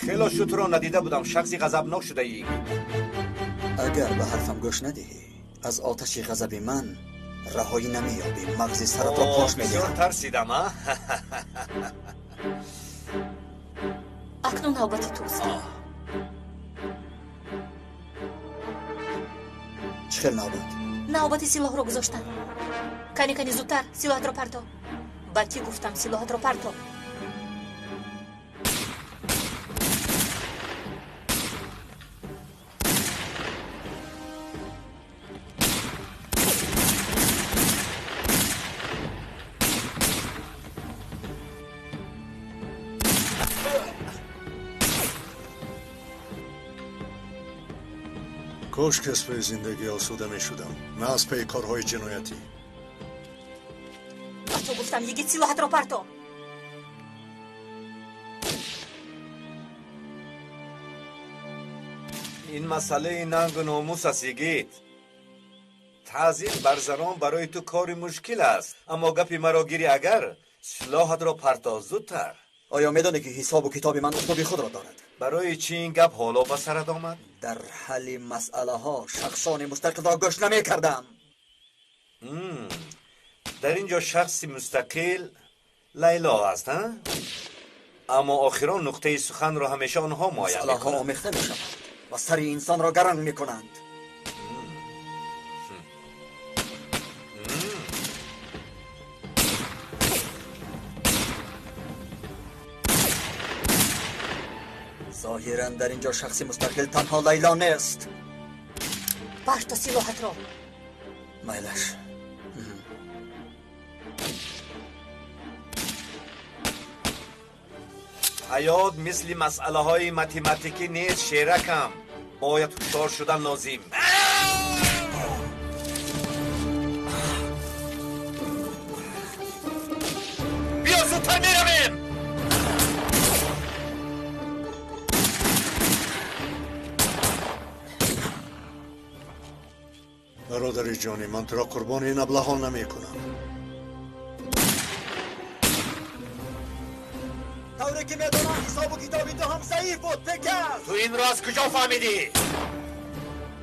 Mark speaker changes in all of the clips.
Speaker 1: Хело шутро надида будам, шахси ғазабнок шудаӣ.
Speaker 2: Агар ба ҳарфам гӯш надиҳӣ, аз оташи ғазаби ман раҳоӣ намеёбӣ, мағзи саратро пош медиҳам.
Speaker 1: Бисёр тарсидам, а?
Speaker 3: Акнун навбати туст.
Speaker 2: Чӣ хел навбат?
Speaker 3: Навбати силоҳро гузоштан. Кани, кани, зудтар силоҳатро парто. Ба кӣ гуфтам, силоҳатро парто.
Speaker 4: Кош ки аз паи зиндагӣ осуда мешудам, на аз паи корҳои ҷиноятӣ.
Speaker 3: Ба ту гуфтам, йигит, силоҳатро парто.
Speaker 1: Ин масъалаи нангу номус аст, йигит. Таъзим бар занон барои ту кори мушкил аст, аммо гапи маро гирӣ, агар силоҳатро парто зудтар.
Speaker 2: Оё медонӣ ки ҳисобу китоби ман услуби худро дорад?
Speaker 1: Барои чӣ ин гап ҳоло ба сарат омад?
Speaker 2: Дар ҳалли масъалаҳо шахсони мустақилро гӯш намекардам.
Speaker 1: Дар ин ҷо шахси мустақил Лайло аст, а? Аммо охирон нуқтаи суханро ҳамеша онҳо муайян
Speaker 2: масъалаҳо
Speaker 1: мекунанд.
Speaker 2: Омехта мешаванд ва сари инсонро гаранг мекунанд. Зоҳиран дар ин ҷо шахси мустақил танҳо Лайло нест.
Speaker 3: Парто силоҳатро.
Speaker 2: Майлаш.
Speaker 1: Ҳаёт мисли масъалаҳои математикӣ нест, шеракам. Бояд ҳушёр шудан лозим. Биё, зудтар меравем.
Speaker 4: Бародари ҷонӣ, ман туро қурбони ин аблаҳон намекунам.
Speaker 2: Тавре ки медонам, ҳисобу китоби ту ҳам заиф буд, Пекас.
Speaker 1: Ту инро аз куҷо фаҳмидӣ?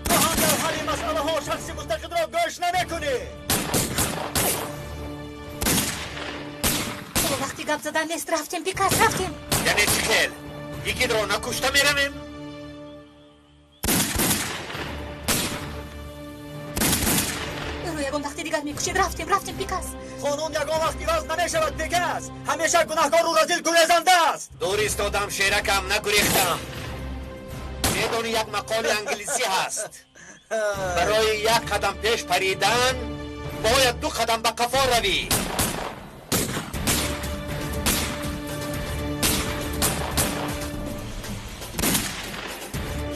Speaker 2: Ту ҳам дар ҳалли масъалаҳо шахси мустақилро гӯш намекунӣ.
Speaker 3: Ҳоло вақти гап задан нест. Рафтем, Пикас, рафтем.
Speaker 1: Яъне чӣ хел? Йигитро накушта меравем?
Speaker 3: Ӯро ягон вақти дигар мекушед. Рафтем, рафтем, Пикас.
Speaker 2: Қонун ягон вақт иваз намешавад, Пекас. Ҳамеша гунаҳкору разил гурезанда аст.
Speaker 1: Дур истодам, шеракам, нагурехтам. Медони, як мақоли англисӣ ҳаст: барои як қадам пеш паридан бояд ду қадам ба қафо равӣ.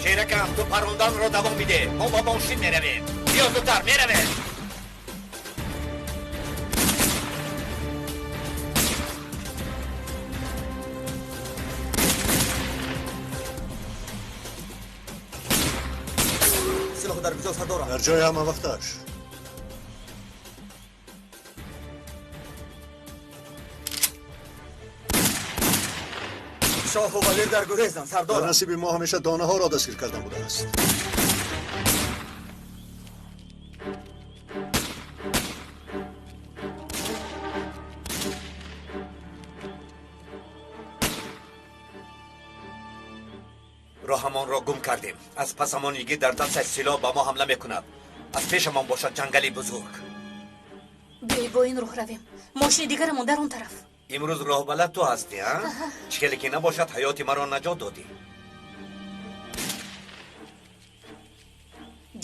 Speaker 1: Шеракам, ту паронданро давом бидеҳ, мо ба мошин меравем. Биё, зудтар меравем.
Speaker 2: Силоҳ дар куҷо, сардорам?
Speaker 4: Дар ҷои ҳама вақташ.
Speaker 2: Шоҳу вазир дар гурезанд,
Speaker 4: Дар
Speaker 2: сардорам.
Speaker 4: насиби мо ҳамеша донаҳоро дастгир кардан будааст.
Speaker 1: Роҳамонро гум кардем. Аз пасамон йигит дар дасташ силоҳ ба мо ҳамла мекунад, аз пешамон бошад ҷангали бузург.
Speaker 3: Биёй, бо ин роҳ равем, мошини дигарамон дар он тараф.
Speaker 1: Имрӯз роҳбалад ту ҳастӣ, а? Чӣ хеле ки набошад, ҳаёти маро наҷот додӣ.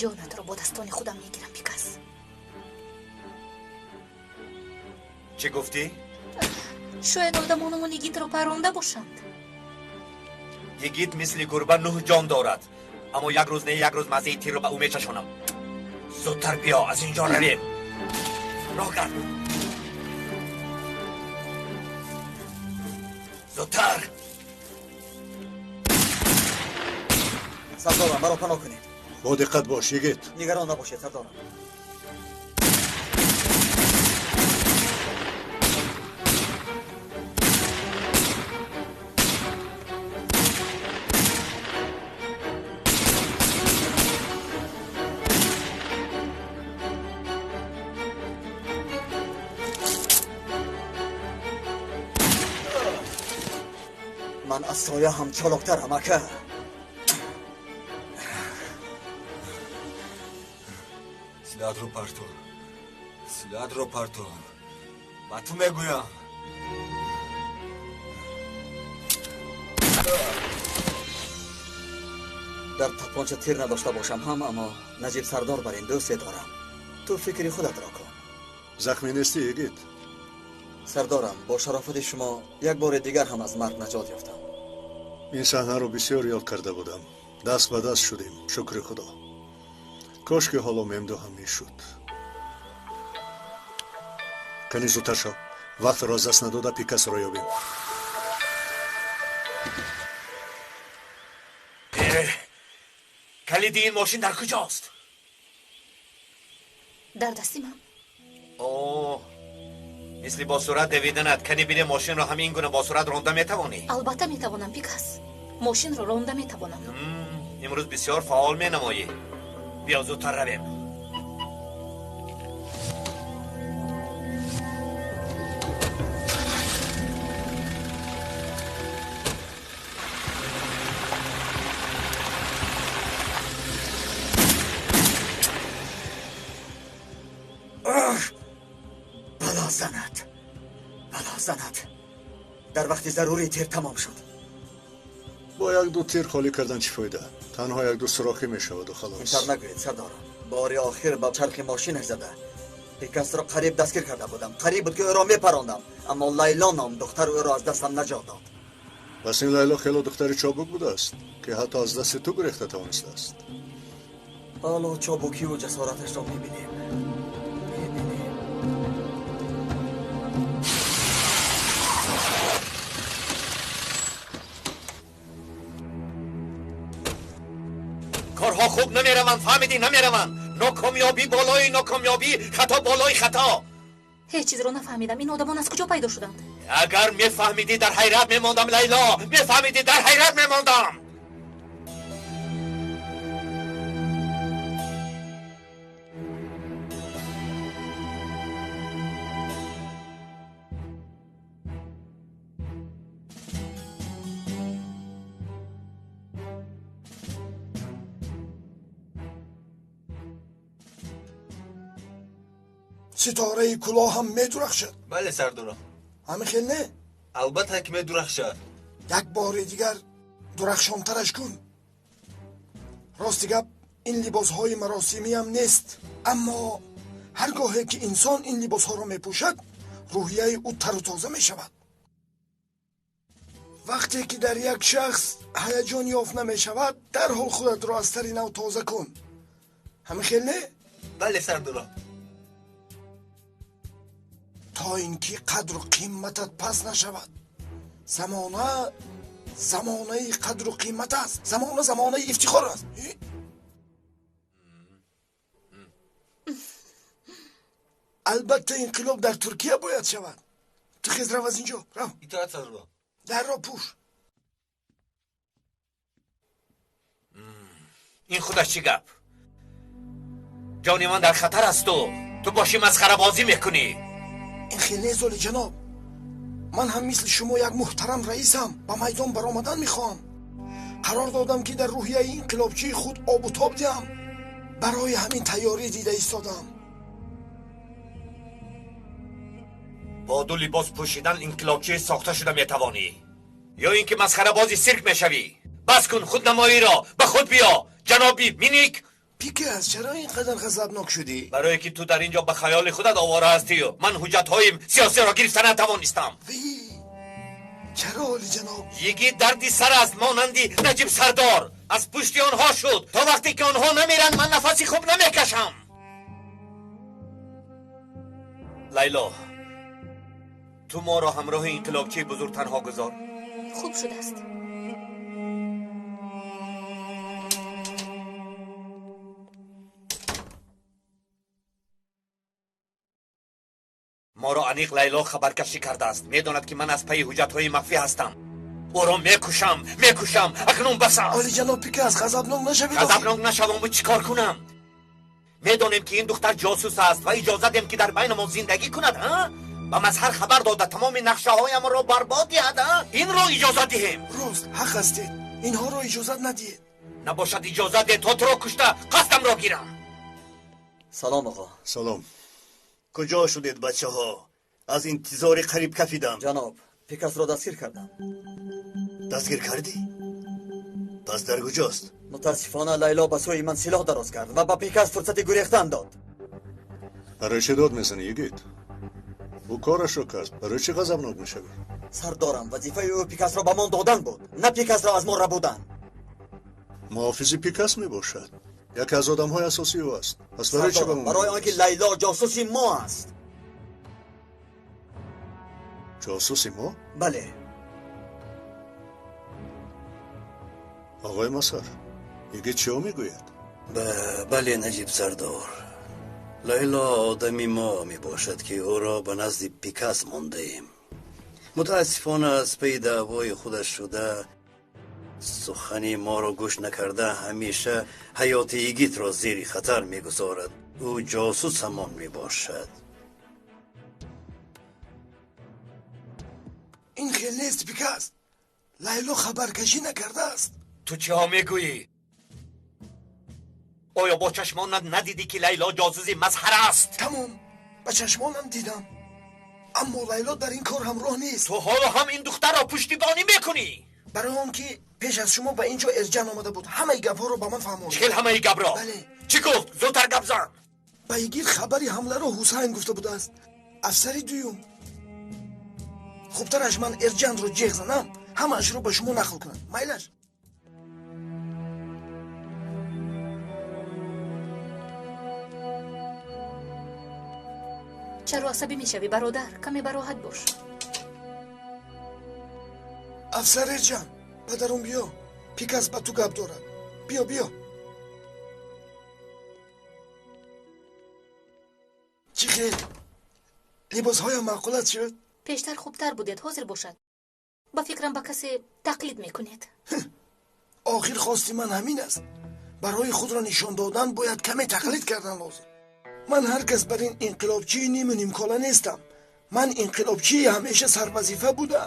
Speaker 3: Ҷонатро бо дастони худам мегирам, Пикас.
Speaker 1: Чӣ гуфтӣ?
Speaker 3: Шояд одамонамон йигитро паронда бошанд.
Speaker 1: Йигит мисли гурба нӯҳ ҷон дорад, аммо як рӯз не, як рӯз маззаи тирро ба ӯ мечашонам. Зудтар биё, аз ин ҷо равем. Роҳ кард, зудтар.
Speaker 2: Сардорам, маро паноҳ кунед.
Speaker 4: Бо диққат бош, йигит.
Speaker 2: Нигарон набошед, сардорам. Ман аз соя ҳам чолоктарам, ака.
Speaker 5: Силоҳатро партов. Силоҳатро партов. Ба ту мегӯям.
Speaker 2: Дар тапонча тир надошта бошам ҳам, аммо Наҷиб Сардор бар ин дӯсте дорам. Ту фикри худатро кун.
Speaker 4: Захмӣ нестӣ, йигит?
Speaker 2: Сардорам, бо шарофати шумо як бори дигар ҳам аз марг наҷот ёфтам.
Speaker 4: Ин саҳнаро бисёр ёд карда будам. Даст ба даст шудем, шукри Худо. Кош ки ҳоло Мемду ҳам мешуд. Кани зудтар шав. Вақтро аз даст надода Пикасро ёбем.
Speaker 1: Калиди ин мошин дар куҷост?
Speaker 3: Дар дасти ман.
Speaker 1: О, мисли бо суръат давиданат. Кани бине, мошинро ҳам ин гуна бо суръат ронда метавонӣ?
Speaker 3: Албатта метавонам, Пикас. Мошинро ронда метавонам.
Speaker 1: Имрӯз бисёр фаъол менамоӣ. Биё зудтар равем.
Speaker 2: Бало занад, бало занад. Дар вақти зарурӣ тир тамом шуд.
Speaker 4: Бо як-ду тир холӣ кардан чӣ фоида? Танҳо як-ду сурохӣ мешаваду халос.
Speaker 2: Интар нагӯед, сардорам. Бори охир ба чархи мошинаш зада Пикасро қариб дастгир карда будам. Қариб буд ки ӯро мепарондам, аммо Лайло ном духтар ӯро аз дастам наҷот дод.
Speaker 4: Пас ин Лайло хело духтари чобук будааст, ки ҳатто аз дасти ту гурехта тавонистааст.
Speaker 2: Ҳоло чобукиву ҷасораташро мебинем. Мебинем.
Speaker 1: Корҳо хуб намераванд, фаҳмидӣ? Намераванд. Нокомёбӣ болои нокомёбӣ, хато болои хато.
Speaker 3: Ҳеҷ чизро нафаҳмидам. Ин одамон аз куҷо пайдо шуданд?
Speaker 1: Агар мефаҳмидӣ, дар ҳайрат мемондам, Лайло. Мефаҳмидӣ, дар ҳайрат мемондам.
Speaker 6: Ситораи кулоҳ ҳам медурахшад.
Speaker 5: Бале, сардорам.
Speaker 6: Ҳамин хел не?
Speaker 5: Албатта ки медурахшад.
Speaker 6: Як бори дигар дурахшонтараш кун. Рости гап, ин либосҳои маросимиам нест, аммо ҳар гоҳе ки инсон ин либосҳоро мепӯшад, рӯҳияи ӯ тару тоза мешавад. Вақте ки дар як шахс ҳаяҷон ёфт намешавад, дарҳол худатро аз сари нав тоза кун. Ҳамин хел не?
Speaker 5: Бале, сардорам.
Speaker 6: То ин ки қадру қиматат пас нашавад. Замона замонаи қадру қимат аст. Замона замонаи ифтихор аст. Албатта инқилоб дар Туркия бояд шавад. Ту хез, рав аз инҷо, рав.
Speaker 5: Итоат, сардорам.
Speaker 6: Дарро пӯш.
Speaker 1: Ин худаш чӣ гап? Ҷони ман дар хатар асту ту бошӣ масхарабозӣ мекунӣ.
Speaker 6: Ин хел нест, олиҷаноб. Ман ҳам мисли шумо як муҳтарам раисам. Ба майдон баромадан мехоҳам. Қарор додам, ки дар рӯҳияи инқилобчии худ обу тоб диҳам. Барои ҳамин тайёрӣ дида истодам.
Speaker 1: Бо ду либос пӯшидан инқилобчии сохта шуда метавонӣ, ё ин ки масхарабози сирк мешавӣ. Бас кун худнамоиро, ба худ биё, ҷаноби Миник.
Speaker 6: Пикас, чаро ин қадар ғазабнок шудӣ?
Speaker 1: Барое ки ту дар ин ҷо ба хаёли худат овора ҳастию ман ҳуҷҷатҳои сиёсиро гирифта натавонистам.
Speaker 6: Чаро, олиҷаноб?
Speaker 1: Йигит дарди сар аст, монанди Наҷиб Сардор. Аз пушти онҳо шуд. То вақте ки онҳо намеранд, ман нафаси хуб намекашам. Лайло, ту моро ҳамроҳи инқилобчии бузург танҳо гузор.
Speaker 3: Хуб шудааст.
Speaker 1: Моро аниқ Лайло хабаркашӣ кардааст. Медонад, ки ман аз пайи ҳуҷҷатҳои махфӣ ҳастам. Ӯро мекушам, мекушам. Акнун бас аст.
Speaker 6: Олиҷаноб Пикас, ғазабнок нашавед.
Speaker 1: Ғазабнок нашаваму чӣ кор кунам? Медонем, ки ин духтар ҷосус аст ва иҷоза дем, ки дар байнамон зиндагӣ кунад, ҳа? Ба Мазҳар хабар дода тамоми нақшаҳоямро барбод диҳад, инро иҷозат диҳем.
Speaker 6: Рост, ҳақ ҳастед. Инҳоро иҷозат надиҳед.
Speaker 1: Набошад иҷозат деҳ то туро кушта қасдамро гирам.
Speaker 2: Салом оғо.
Speaker 4: Салом.
Speaker 7: Куҷо шудед бачаҳо? Аз интизори қариб кафидам.
Speaker 2: Ҷаноб, Пикасро дастгир кардам.
Speaker 7: Дастгир кардӣ? Пас дар куҷост?
Speaker 2: Мутаассифона Лайло ба сӯи ман силоҳ дароз кард ва ба Пикас фурсати гурехтан дод.
Speaker 4: Барои чӣ дод мезанӣ, йигит? Ӯ корашро кард. Барои чӣ ғазабнок мешавӣ?
Speaker 2: Сардорам, вазифаи ӯ Пикасро ба мо додан буд, на Пикасро аз мо рабудан.
Speaker 4: Муҳофизи Пикас мебошад. Яке аз одамҳои асосии ӯ аст. Пас барои чӣ ба мо?
Speaker 2: Барои он ки Лайло ҷосуси мо аст.
Speaker 4: Ҷосуси мо?
Speaker 2: Бале.
Speaker 4: Оғои Масар, йигит чиҳо мегӯяд?
Speaker 8: Бале, Наҷиб сардор. Лайло одами мо мебошад, ки ӯро ба назди Пикас мондаем. Мутаассифона аз паи даъвои худаш шуда, сухани моро гӯш накарда, ҳамеша ҳаёти йигитро зери хатар мегузорад. Ӯ ҷосусамон мебошад.
Speaker 6: Ин хел нест, Пикас. Лайло хабаркашӣ накардааст.
Speaker 1: Ту чиҳо мегӯӣ? Оё бо чашмонат надидӣ, ки Лайло ҷосуси Мазҳар аст?
Speaker 6: Тамом, ба чашмонам дидам. Аммо Лайло дар ин кор ҳамроҳ нест.
Speaker 1: Ту ҳоло ҳам ин духтарро пуштибонӣ мекунӣ?
Speaker 6: Барои он ки пеш аз шумо ба ин ҷо Эрҷан омада буд, ҳамаи гапҳоро ба ман фаҳмонд.
Speaker 1: Чӣ хел ҳамаи гапро?
Speaker 6: Бале.
Speaker 1: Чӣ гуфт? Зудтар гап зан.
Speaker 6: Ба йигит хабари ҳамларо Ҳусайн гуфта будааст. Афсари дуюм. Хубтараш ман Эрҷанро ҷеғ занам, ҳамаашро ба шумо нақл кунам. Майлаш?
Speaker 3: Чаро асабӣ мешавӣ, бародар? Каме бароҳат бош.
Speaker 6: Афсар Эрҷан, ба дарун биё. Пикас ба ту гап дорад. Биё, биё. Чӣ хел? Либосҳоям маъқулат шуд?
Speaker 3: Пештар хубтар будед, ҳозир бошад. Ба фикрам, ба касе тақлид мекунед.
Speaker 6: Охир хости ман ҳамин аст. Барои худро нишон додан бояд каме тақлид кардан лозим. Ман ҳар кас бар ин инқилобчии ниму нимкола нестам. Ман инқилобчии ҳамеша сарвазифа буда,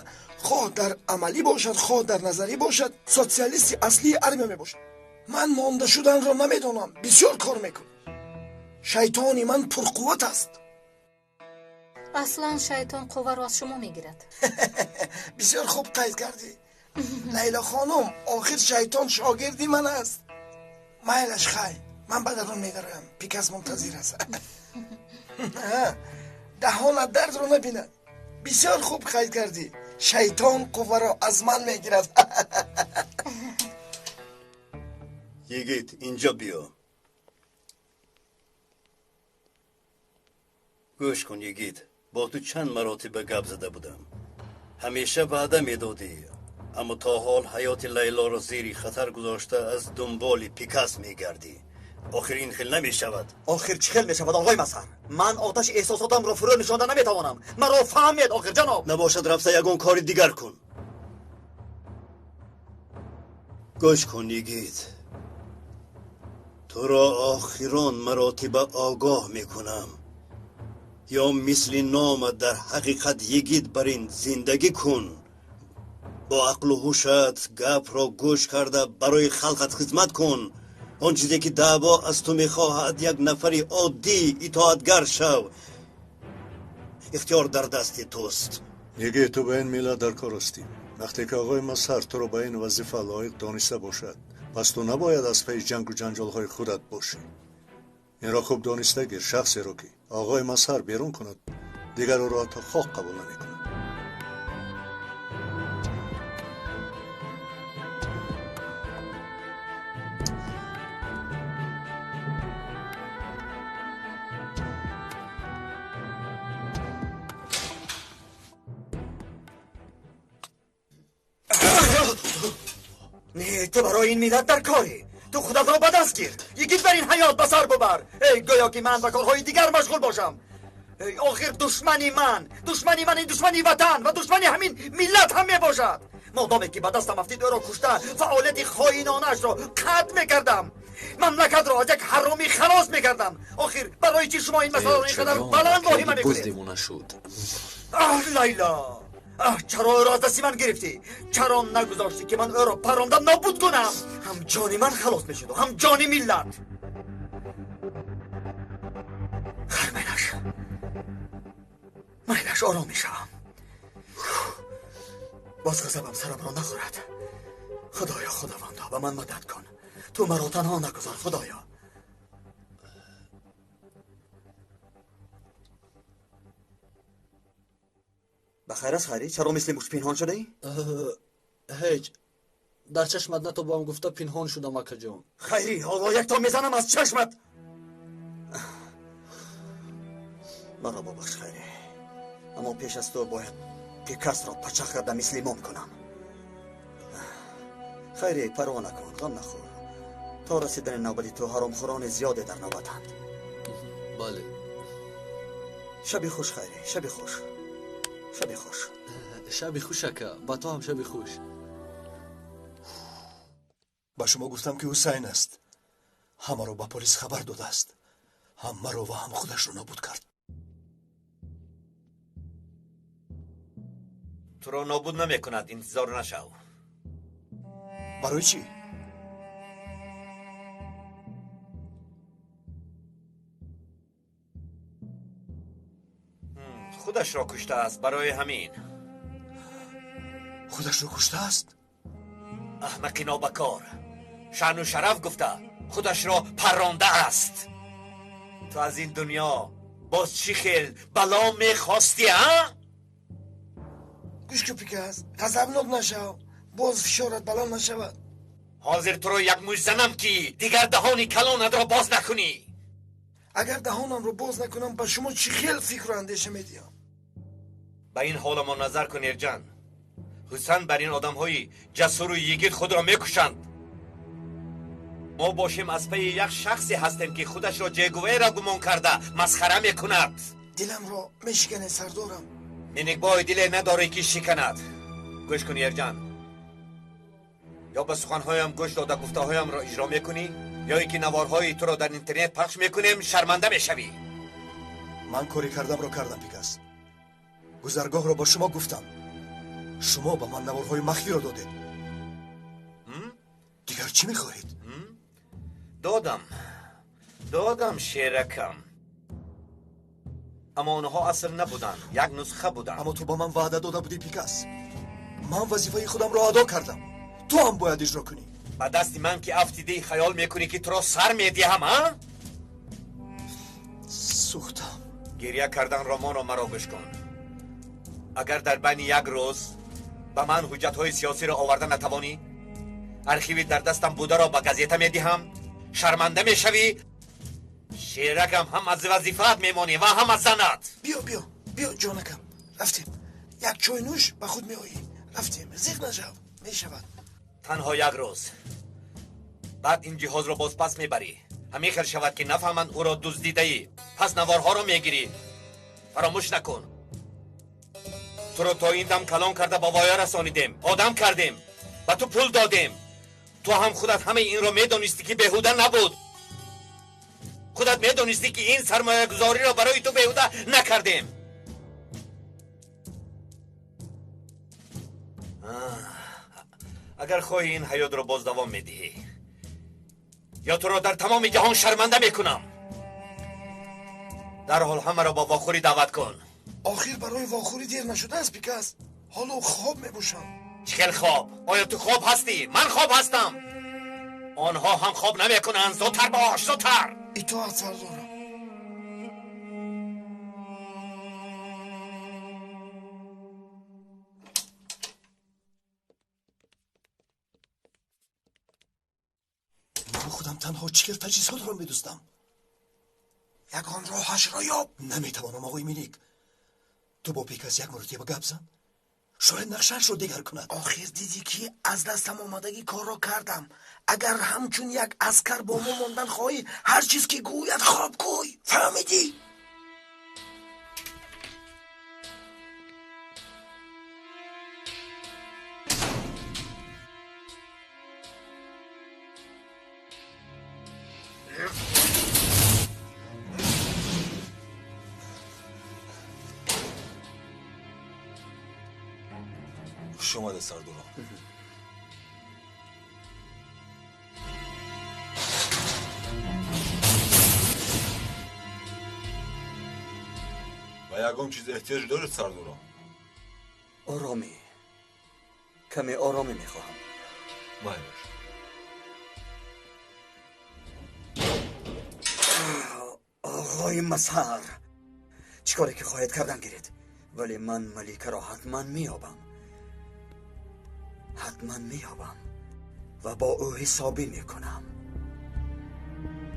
Speaker 6: хоҳ дар амалӣ бошад, хоҳ дар назарӣ бошад, социалисти аслии армия мебошад. Ман монда шуданро намедонам, бисёр кор мекунам. Шайтони ман пурқувват аст.
Speaker 3: Аслан шайтон қувваро аз шумо мегирад.
Speaker 6: Бисёр хуб қайд кардӣ, Лайло хонум. Охир шайтон шогирди ман аст. Майлаш, хай, ман ба дарун медароям. Пикас мунтазир аст. Даҳонат дардро набинад. Бисёр хуб қайд кардӣ, шайтон қувваро аз ман мегирад.
Speaker 7: Йигит, инҷо биё.
Speaker 8: Гӯш кун, йигит, бо ту чанд маротиба гап зада будам. Ҳамеша ваъда медодӣ, аммо то ҳол ҳаёти Лайлоро зери хатар гузошта аз дунболи Пикас мегардӣ. Охир ин хел намешавад.
Speaker 2: Охир чӣ хел мешавад, оғои Мазҳар? Ман оташи эҳсосотамро фурӯ нишонда наметавонам. Маро фаҳмед, охир ҷаноб.
Speaker 7: Набошад, рафта ягон кори дигар кун.
Speaker 8: Гӯш кун, йигит, туро охирон маротиба огоҳ мекунам. Ё мисли номат дар ҳақиқат йигит бар ин зиндагӣ кун, бо ақлу ҳушат гапро гӯш карда барои халқат хизмат кун. Он чизе ки даъво аз ту мехоҳад, як нафари оддӣ итоатгар шав. Ихтиёр дар дасти туст.
Speaker 4: Йигит, ту ба ин миллат дар кор ҳастӣ. Вақте ки оғои Мазҳар туро ба ин вазифа лоиқ дониста бошад, пас ту набояд аз пайи ҷангу ҷанҷолҳои худат бошӣ. Инро хуб дониста гир, шахсеро ки оғои Мазҳар берун кунад, дигар ӯро ҳатто хоҳ қабул намекунад.
Speaker 2: Не, ту барои ин миллат дар корӣ. Ту худатро ба даст гир. Йигит, бар ин ҳаёт ба сар бубар. Эй, гӯё ки ман ба корҳои дигар машғул бошам. Охир душмани ман, душмани ман ин душмани ватан ва душмани ҳамин миллат ҳам мебошад. Модоме ки ба дастам афтид, ӯро кушта фаъолияти хоинонаашро қатъ мекардам. Мамлакатро аз як ҳаромӣ халос мекардам. Охир барои чӣ шумо ин масъаларо ин қадар баланд воҳима
Speaker 9: боз
Speaker 2: мекунед?
Speaker 9: девона шуд.
Speaker 2: Аҳ, Лайла! Аҳ, чаро ӯро аз дасти ман гирифтӣ? Чаро нагузоштӣ, ки ман ӯро паронда нобуд кунам? Ҳам ҷони ман халос мешуду, ҳам ҷони миллат. Хайр, майлаш. Майлаш, ором мешавам. Боз ғазабам сарамро нахӯрад. Худоё, Худовандо, ба ман мадад кун. Ту маро танҳо нагузор, Худоё. Бахайр аст, Хайрӣ? Чаро мисли муш пинҳон шудаӣ?
Speaker 9: Ҳеҷ. Дар чашмат натобам гуфта пинҳон шудам, акаҷон.
Speaker 2: Хайрӣ, ҳоло якто мезанам аз чашмат. Маро бубахш, Хайрӣ. Аммо пеш аз ту бояд Пикасро пачах карда мисли мом кунам. Хайрӣ, парво накун, ғам нахӯр. То расидани навбати ту ҳаромхӯрони зиёде дар навбатанд.
Speaker 9: Бале.
Speaker 2: Шаби хуш, Хайрӣ, шаби хуш. Шаби хуш.
Speaker 9: Шаби хуш, ака. Ба ту ҳам шаби хуш.
Speaker 6: Ба шумо гуфтам, ки Ҳусайн аст. Ҳамаро ба полис хабар додааст. Ҳам маро ва ҳам худашро нобуд кард.
Speaker 1: Туро нобуд намекунад, интизор нашав.
Speaker 6: Барои чӣ?
Speaker 1: Худашро куштааст, барои ҳамин.
Speaker 6: Худашро куштааст?
Speaker 1: Аҳмақи нобакор. Шаъну шараф гуфта худашро паррондааст. Ту аз ин дунё боз чӣ хел бало мехостӣ, а?
Speaker 6: Гӯш кун, Пикас, ғазабнок нашав, боз фишорат баланд нашавад.
Speaker 1: Ҳозир туро як мушт занам, ки дигар даҳони калонатро боз накунӣ.
Speaker 6: Агар даҳонамро боз накунам, ба шумо чӣ хел фикру андеша медиҳам?
Speaker 1: Ба ин ҳоламон назар кун, Эрҷан. Ҳусан бар ин одамҳои ҷасуру йигит худро мекушанд. Мо бошем аз пайи як шахсе ҳастем, ки худашро Че Гувера гумон карда масхара мекунад.
Speaker 6: Диламро мешиканед, сардорам.
Speaker 1: Миникбой диле надорӣ, ки шиканад. Гӯш кун, Эрҷан. Ё ба суханҳоям гӯш дода гуфтаҳоямро иҷро мекунӣ, ё ин ки наворҳои туро дар интернет пахш мекунем, шарманда мешавӣ.
Speaker 6: Ман кори кардамро кардам, Пикас. Гузаргоҳро ба шумо гуфтам. Шумо ба ман наворҳои махфиро додед. Дигар чӣ мехоҳед?
Speaker 1: Додам. Додам, шеракам. Аммо онҳо асл набуданд, як нусха буданд.
Speaker 6: Аммо ту ба ман ваъда дода будӣ, Пикас. Ман вазифаи худамро адо кардам. Ту ҳам бояд иҷро кунӣ.
Speaker 1: Ба дасти ман ки афтидӣ, хаёл мекунӣ, ки туро сар медиҳам, а?
Speaker 6: Сӯхтам.
Speaker 1: Гиря карданро моно маро гӯш кун. Агар дар байни як рӯз ба ман ҳуҷҷатҳои сиёсиро оварда натавонӣ, архиви дар дастам бударо ба газета медиҳам, шарманда мешавӣ. Шеракам, ҳам аз вазифаат мемонӣ ва ҳам аз занат.
Speaker 6: Биё, биё, биё, ҷонакам. Рафтем. Як чойнӯш ба худ меоӣ. Рафтем. Зиқ нашав. Мешавад.
Speaker 1: Танҳо як рӯз. Баъд ин ҷиҳозро боз пас мебарӣ. Ҳамин хел шавад, ки нафаҳманд ӯро дуздидаӣ. Пас наворҳоро мегирӣ. Фаромӯш накун. Туро то ин дам калон карда ба воя расонидем, одам кардем, ба ту пул додем. Ту ҳам худат ҳамаи инро медонистӣ, ки беҳуда набуд. Худат медонистӣ, ки ин сармоягузориро барои ту беҳуда накардем. Агар хоҳӣ ин ҳаётро боз давом медиҳӣ, ё туро дар тамоми ҷаҳон шарманда мекунам. Дарҳол ҳамаро ба вохӯрӣ даъват кун.
Speaker 6: Охир барои вохӯрӣ дер нашудааст, Пикас. Ҳоло хоб мебошам.
Speaker 1: Чӣ хел хоб? Оё ту хоб ҳастӣ? Ман хоб ҳастам. Онҳо ҳам хоб намекунанд. Зудтар бош, зудтар.
Speaker 6: Итоат, сардорам. Ман худам танҳо чӣ хел таҷҳизотро медуздам. Ягон роҳашро ёб. Наметавонам, оғои Миник. Ту бо Пикас як маротиба гап зан. Шояд нақшаашро дигар кунад.
Speaker 10: Охир дидӣ, ки аз дастам омадагӣ корро кардам. Агар ҳамчун як аскар бо мо мондан хоҳӣ, ҳар чиз ки гӯяд хоб гӯй. Фаҳмидӣ?
Speaker 5: Хуш омадед, сардорам. Ба ягон чиз эҳтиёҷ доред, сардорам?
Speaker 2: Оромӣ, каме оромӣ мехоҳам.
Speaker 5: Майлаш.
Speaker 2: Оғои Мазҳар, чӣ коре ки хоҳед кардан гиред, вале ман Маликаро ҳатман меёбам, ҳатман меёбам ва бо ӯ ҳисобӣ мекунам.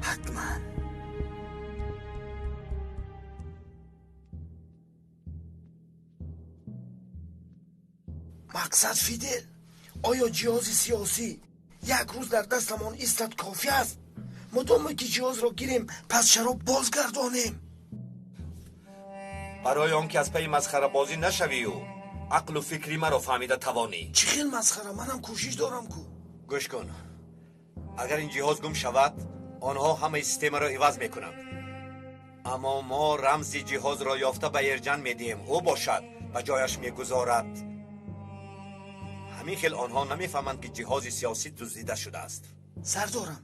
Speaker 2: Ҳатман.
Speaker 6: Мақсад Фидел, оё ҷиҳози сиёсӣ як рӯз дар дастамон истад кофӣ аст? Мудоме ки ҷиҳозро гирем, пас чаро бозгардонем?
Speaker 1: Барои он ки аз пайи масхарабозӣ нашавию ақлу фикри маро фаҳмида тавонӣ.
Speaker 6: Чӣ хел масхара? Манам кӯшиш дорам ку.
Speaker 1: Гӯш кун, агар ин ҷиҳоз гум шавад, онҳо ҳамаи системаро иваз мекунанд. Аммо мо рамзи ҷиҳозро ёфта ба Эрҷан медиҳем, ӯ бошад ба ҷояш мегузорад. Ҳамин хел онҳо намефаҳманд, ки ҷиҳози сиёсӣ дуздида шудааст.
Speaker 6: Сардорам,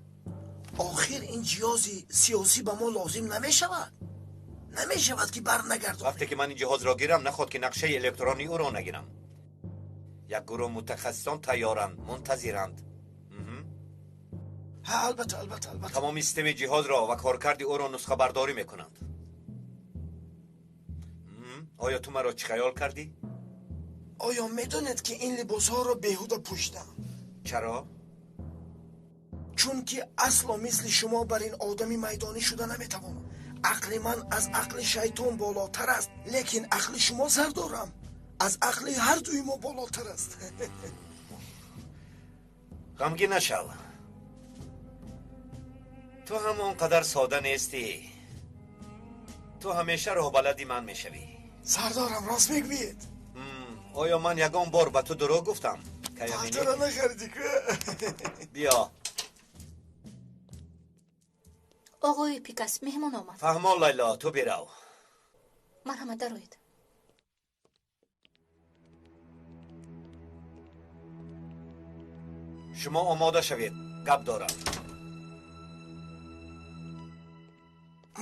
Speaker 6: охир ин ҷиҳози сиёсӣ ба мо лозим намешавад. Намешавад ки барнагардонем.
Speaker 1: Вақте ки ман ин ҷиҳозро гирам, нахоҳад ки нақшаи электронии ӯро нагирам. Як гурӯҳ мутахассисон тайёранд, мунтазиранд.
Speaker 6: Ҳа, албатта, албатта, албатта.
Speaker 1: Тамоми системаи ҷиҳозро ва коркарди ӯро нусхабардорӣ мекунанд. Оё ту маро чӣ хаёл кардӣ?
Speaker 6: Оё медонед, ки ин либосҳоро беҳуда пӯшидам?
Speaker 1: Чаро?
Speaker 6: Чунки асло мисли шумо бар ин одами майдонӣ шуда наметавонам. Ақли ман аз ақли шайтон болотар аст, лекин ақли шумо, сардорам, аз ақли ҳар дуи мо болотар аст.
Speaker 1: Ғамгин нашав. Ту ҳам он қадар сода нестӣ. Ту ҳамеша роҳбалади ман мешавӣ.
Speaker 6: Сардорам, рост мегӯед.
Speaker 1: Оё ман ягон бор ба ту дурӯғ гуфтам?
Speaker 6: Пахтаро нахаридӣ ку?
Speaker 1: Биё.
Speaker 3: Оғои Пикас, меҳмон омад.
Speaker 1: Фаҳмо, Лайло, ту бирав.
Speaker 3: Марҳамат, дароед.
Speaker 1: Шумо омода шавед, гап дорам.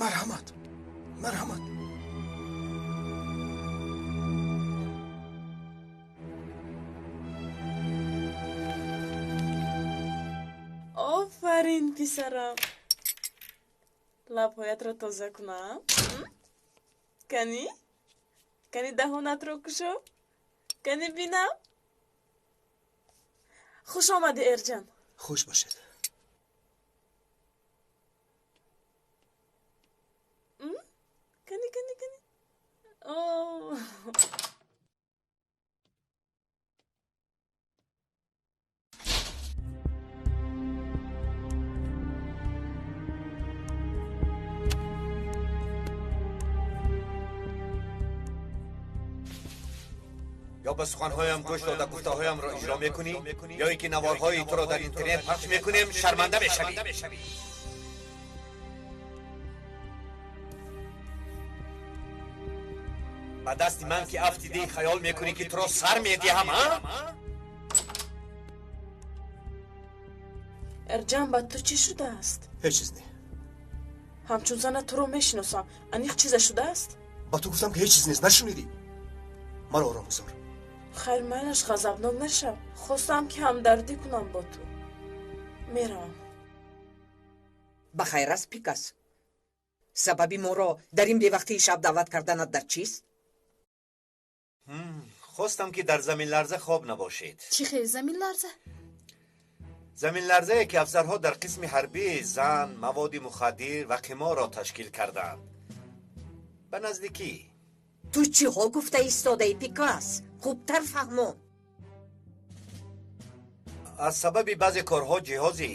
Speaker 6: Марҳамат, марҳамат.
Speaker 11: Офарин, писарам. Лабҳоятро тоза кунам. Кани? Кани даҳонатро кушо? Кани бинам? Хуш омадӣ, Эрҷан.
Speaker 12: Хуш бошед.
Speaker 11: Кани, кани, кани. О.
Speaker 1: Ё ба суханҳоям гӯш дода гуфтаҳоямро иҷро мекунӣ, ё ин ки наворҳои туро дар интернет пахш мекунем, шарманда мешавӣ. Ба дасти ман ки афтидӣ, хаёл мекунӣ ки туро сар медиҳам, а?
Speaker 11: Эрҷан, ба ту чӣ шудааст?
Speaker 12: Ҳеҷ чиз не.
Speaker 11: Ҳамчун зана туро мешиносам. Аниқ чизе шудааст?
Speaker 12: Ба ту гуфтам, ки ҳеҷ чиз нест, нашунидӣ? Маро ором гузор.
Speaker 11: Хайр, майлаш, ғазабнок нашав. Хостам, ки ҳамдардӣ кунам бо ту. Меравам.
Speaker 13: Ба хайр аст, Пикас. Сабаби моро дар ин бевақтии шаб даъват карданат дар чист?
Speaker 1: Хостам, ки дар заминларза хоб набошед.
Speaker 3: Чӣ хел заминларза?
Speaker 1: Заминларзае, ки афсарҳо дар қисми ҳарбӣ зан, маводи мухаддир ва қиморро ташкил карданд. Ба наздикӣ.
Speaker 13: Ту чиҳо гуфта истодаӣ, Пикас? Хубтар фаҳмон.
Speaker 1: Аз сабаби баъзе корҳо ҷиҳози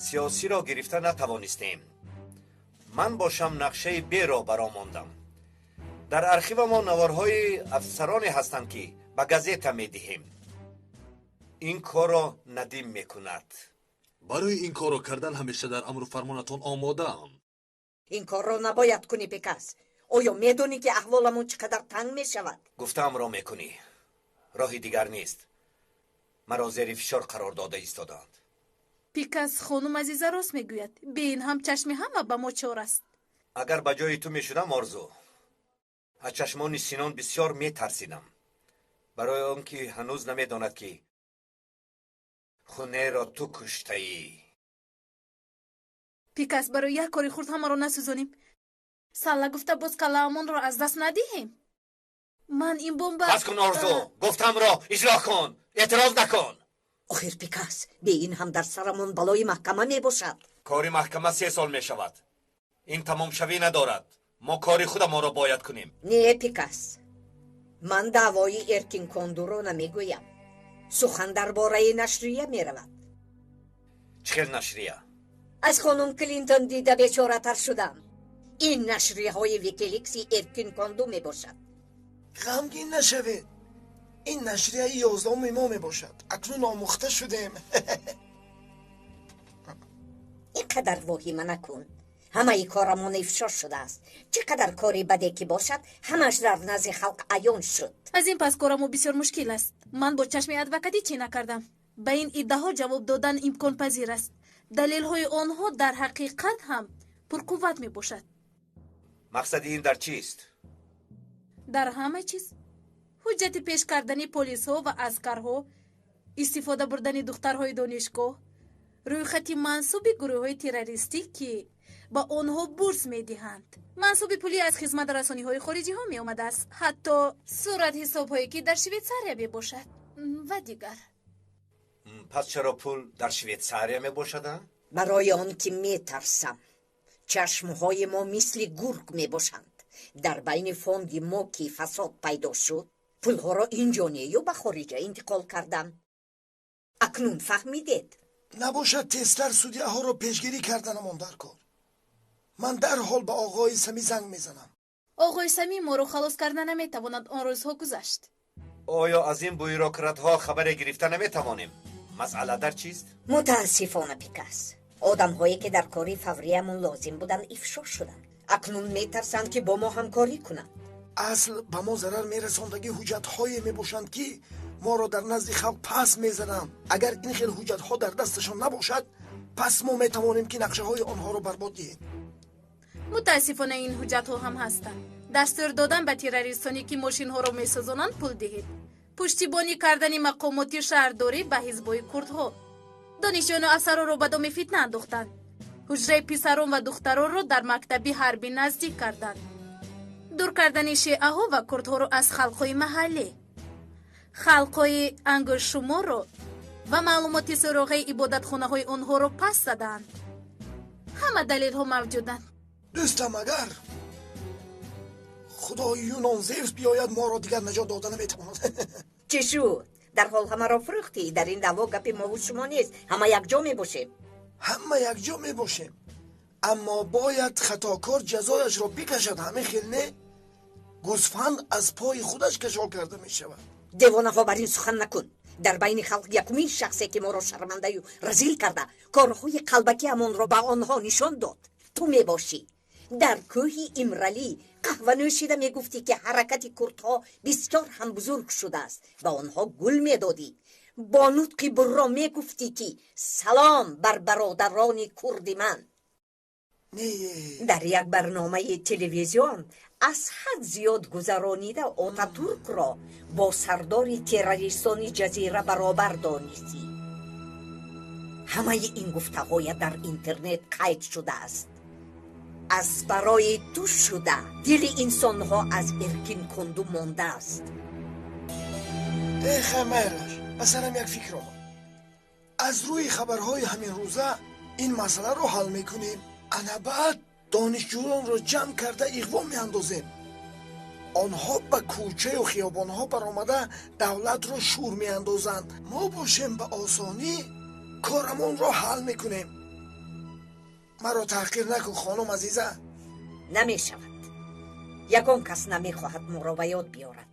Speaker 1: сиёсиро гирифта натавонистем. Ман бошам нақшаи Б-ро баромондам. Дар архивамон наворҳои афсароне ҳастанд, ки ба газета медиҳем. Ин корро Надим мекунад.
Speaker 5: Барои ин корро кардан ҳамеша дар амру фармонатон омодаам.
Speaker 13: Ин корро набояд кунӣ, Пикас. Оё медонӣ, ки аҳволамон чӣ қадар танг мешавад?
Speaker 1: Гуфтаамро мекунӣ. Роҳи дигар нест. Маро зери фишор қарор дода истодаанд.
Speaker 14: Пикас, хонум Азиза рост мегӯяд. Бе ин ҳам чашми ҳама ба мо чор аст.
Speaker 1: Агар ба ҷои ту мешудам, Орзу, аз чашмони Синон бисёр метарсидам, барои он ки ҳанӯз намедонад, ки хунеро ту куштаӣ.
Speaker 14: Пикас, барои як кори хурд ҳамаро насӯзонем. Салла гуфта боз калаамонро аз даст надиҳем. Ман ин бомба.
Speaker 1: Бас кун, Орзу, гуфтамро иҷро кун, эътироз накун.
Speaker 13: Охир, Пикас, бе ин ҳам дар сарамон балои маҳкама мебошад.
Speaker 1: Кори маҳкама 3 сол мешавад. Ин тамомшавӣ надорад. Мо кори худамонро бояд кунем.
Speaker 13: Не, Пикас, ман даъвои Эркин Кондуро намегӯям. Сухан дар бораи нашрия меравад.
Speaker 1: Чӣ хел нашрия?
Speaker 13: Аз хонум Клинтон дида бечоратар шудам. Ин нашрияҳои Викиликси Эркин Конду мебошад.
Speaker 6: Ғамгин нашавед, ин нашрияи 11-уми мо мебошад. Акнун омӯхта шудем.
Speaker 13: Ин қадар воҳима накун. Ҳамаи корамон ифшо шудааст. Чӣ қадар кори баде ки бошад, ҳамаш дар назди халқ аён шуд.
Speaker 14: Аз ин пас корамо бисёр мушкил аст. Ман бо чашми адвокатӣ чӣ накардам. Ба ин иддаҳо ҷавоб додан имконпазир аст. Далелҳои онҳо дар ҳақиқат ҳам пурқувват мебошад.
Speaker 1: Мақсади ин дар чист?
Speaker 14: Дар ҳама чиз: ҳуҷҷати пеш кардани полисҳо ва аскарҳо, истифода бурдани духтарҳои донишгоҳ, рӯйхати мансуби гурӯҳҳои террористӣ, ки ба онҳо бурс медиҳанд, мансуби пулӣ аз хизматрасониҳои хориҷиҳо меомадааст, ҳатто суратҳисобҳое, ки дар Швейтсария мебошад, ва дигар.
Speaker 1: Пас чаро пул дар Швейтсария мебошад?
Speaker 13: Барои он ки метарсам. Чашмҳои мо мисли гург мебошанд. Дар байни фонди мо ки фасод пайдо шуд, пулҳоро инҷо нею ба хориҷа интиқол кардам. Акнун фаҳмидед?
Speaker 6: Набошад тезтар судяҳоро пешгирӣ карданамон дар кор. Ман дарҳол ба оғои Самӣ занг мезанам.
Speaker 14: Оғои Самӣ моро халос карда наметавонад. Он рӯзҳо гузашт.
Speaker 1: Оё аз ин бюрократҳо хабаре гирифта наметавонем? Масъала дар чист?
Speaker 13: Мутаассифона, Пикас, одамҳое ки дар кори фавриямон лозим буданд, ифшо шуданд. Акнун метарсанд, ки бо мо ҳамкорӣ кунанд.
Speaker 6: Асл ба мо зарар мерасондагӣ ҳуҷҷатҳое мебошанд, ки моро дар назди халқ пас мезананд. Агар ин хел ҳуҷҷатҳо дар дасташон набошад, пас мо метавонем, ки нақшаҳои онҳоро барбод диҳем.
Speaker 14: Мутаассифона, ин ҳуҷҷатҳо ҳам ҳастанд: дастур додан ба террористоне, ки мошинҳоро месӯзонанд, пул диҳед, пуштибонӣ кардани мақомоти шаҳрдорӣ ба ҳизбҳои курдҳо, донишҷӯёну афсаронро ба доми фитна андохтанд, ҳуҷраи писарон ва духтаронро дар мактаби ҳарбӣ наздик карданд, дур кардани шеаҳо ва курдҳоро аз халқҳои маҳаллӣ, халқҳои ангуштшуморро ва маълумоти суроғаи ибодатхонаҳои онҳоро пас задаанд. Ҳама далелҳо мавҷуданд.
Speaker 6: Дӯстам, агар худои Юнон Зевс биёяд, моро дигар наҷот дода наметавонад.
Speaker 13: Чӣ шуд, дарҳол ҳамаро фурӯхтӣ? Дар ин даъво гапи мову шумо нест, ҳама якҷо мебошем.
Speaker 6: Ҳама якҷо мебошем, аммо бояд хатокор ҷазояшро бикашад. Ҳамин хел не? Гӯсфанд аз пои худаш кашол карда мешавад.
Speaker 13: Девонаҳо, бар ин сухан накун. Дар байни халқ якумин шахсе, ки моро шармандаю разил карда, корҳои қалбакиамонро ба онҳо нишон дод, ту мебошӣ. Дар кӯҳи Имралӣ қаҳва нӯшида мегуфтӣ, ки ҳаракати курдҳо бисёр ҳам бузург шудааст. Ба онҳо гул медодӣ, бо нутқи бурро мегуфтӣ, ки салом бар бародарони курди ман. Дар як барномаи телевизион аз ҳад зиёд гузаронида, Отатуркро бо сардори террористони ҷазира баробар донистӣ. Ҳамаи ин гуфтаҳоя дар интернет қайд шудааст. Аз барои ту шуда дили инсонҳо аз Эркин Конду мондааст.
Speaker 6: Эха, майлаш, ба сарам як фикр омад. Аз рӯи хабарҳои ҳамин рӯза ин масъаларо ҳал мекунем. Ана баъд донишҷӯёнро ҷамъ карда иғво меандозем. Онҳо ба кӯчаю хиёбонҳо баромада давлатро шӯр меандозанд. Мо бошем, ба осонӣ корамонро ҳал мекунем. Маро таҳқир накун, хонум Азиза.
Speaker 13: Намешавад. Ягон кас намехоҳад моро ба ёд биёрад.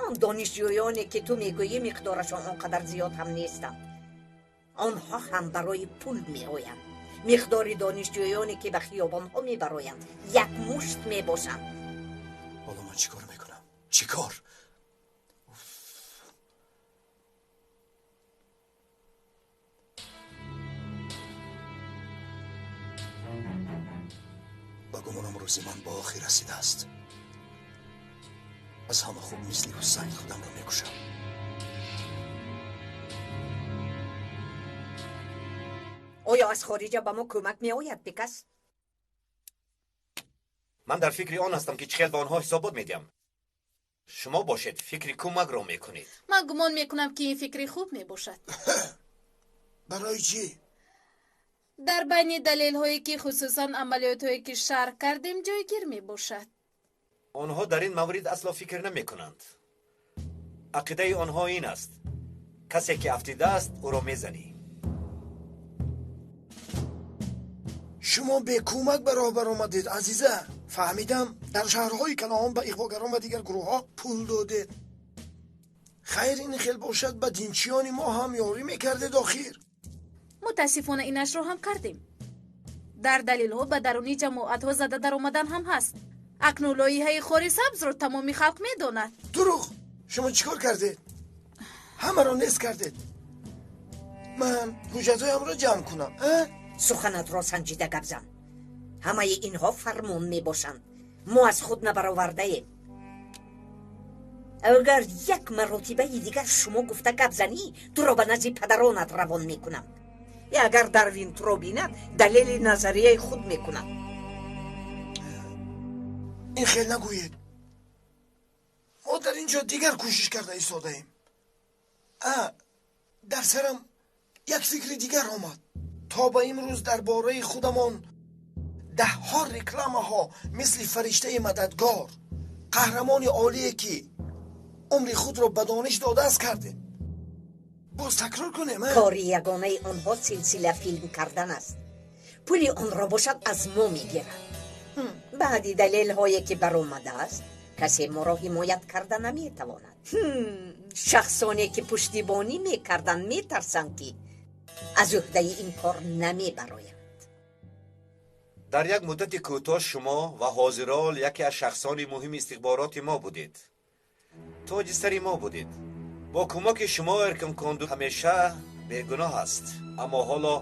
Speaker 13: Он донишҷӯёне, ки ту мегӯӣ, миқдорашон он қадар зиёд ҳам нестанд. Онҳо ҳам барои пул меоянд. Миқдори донишҷӯёне, ки ба хиёбонҳо мебароянд, як мушт мебошанд.
Speaker 12: Ҳоло ман чӣ кор мекунам? Чӣ кор? Рӯзи ман ба охир расидааст. Аз ҳама хуб мисли Ҳусайн худамро мекушам.
Speaker 13: Оё аз хориҷа ба мо кӯмак меояд, Пикас?
Speaker 1: Ман дар фикри он ҳастам, ки чӣ хел ба онҳо ҳисобот медиҳам. Шумо бошед, фикри кӯмакро мекунед.
Speaker 14: Ман гумон мекунам, ки ин фикри хуб мебошад.
Speaker 6: Барои чӣ?
Speaker 14: Дар байни далелҳое, ки хусусан амалиётҳое, ки шарҳ кардем, ҷойгир мебошад.
Speaker 1: Онҳо дар ин маврид асло фикр намекунанд. Ақидаи онҳо ин аст: касе ки афтидааст, ӯро мезанӣ.
Speaker 6: Шумо бекӯмак ба роҳ баромадед, азиза. Фаҳмидам, дар шаҳрҳои калон ба иғвогарон ва дигар гурӯҳҳо пул додед. Хайр, ин хел бошад, ба динчиёни мо ҳам ёрӣ мекардед охир.
Speaker 14: Мутаассифона, инашро ҳам кардем. Дар далелҳо ба даруни ҷамоатҳо зада даромадан ҳам ҳаст. Акнун лоиҳаи хори сабзро тамоми халқ медонад.
Speaker 6: Дурӯғ! Шумо чӣ кор кардед? Ҳамаро нест кардед. Ман ҳуҷҷатҳоямро ҷамъ кунам.
Speaker 13: Суханатро санҷида гап зан. Ҳамаи инҳо фармон мебошанд. Мо аз худ набаровардаем. Агар як маротибаи дигар шумо гуфта гап занӣ, туро ба назди падаронат равон мекунам. Агар Дарвин туро бинад, далели назарияи худ мекунад.
Speaker 6: Ин хел нагӯед. Мо дар ин ҷо дигар кӯшиш карда истодаем. Дар сарам як фикри дигар омад. То ба имрӯз дар бораи худамон даҳҳо рекламаҳо мисли фариштаи мададгор, қаҳрамони олие, ки умри худро ба дониш додааст, кардем. Боз такрор кунем.
Speaker 13: Кори ягонаи онҳо силсила филм кардан аст. Пули онро бошад аз мо мегирад. Баъди далелҳое, ки баромадааст, касе моро ҳимоят карда наметавонад. Шахсоне, ки пуштибонӣ мекарданд, метарсанд, ки аз ӯҳдаи ин кор намебароянд.
Speaker 1: Дар як муддати кӯтоҳ шумо ва ҳозирол яке аз шахсони муҳими истихбороти мо будед. Тоҷи сари мо будед. Бо кӯмаки шумо Эркин Конду ҳамеша бегуноҳ аст. Аммо ҳоло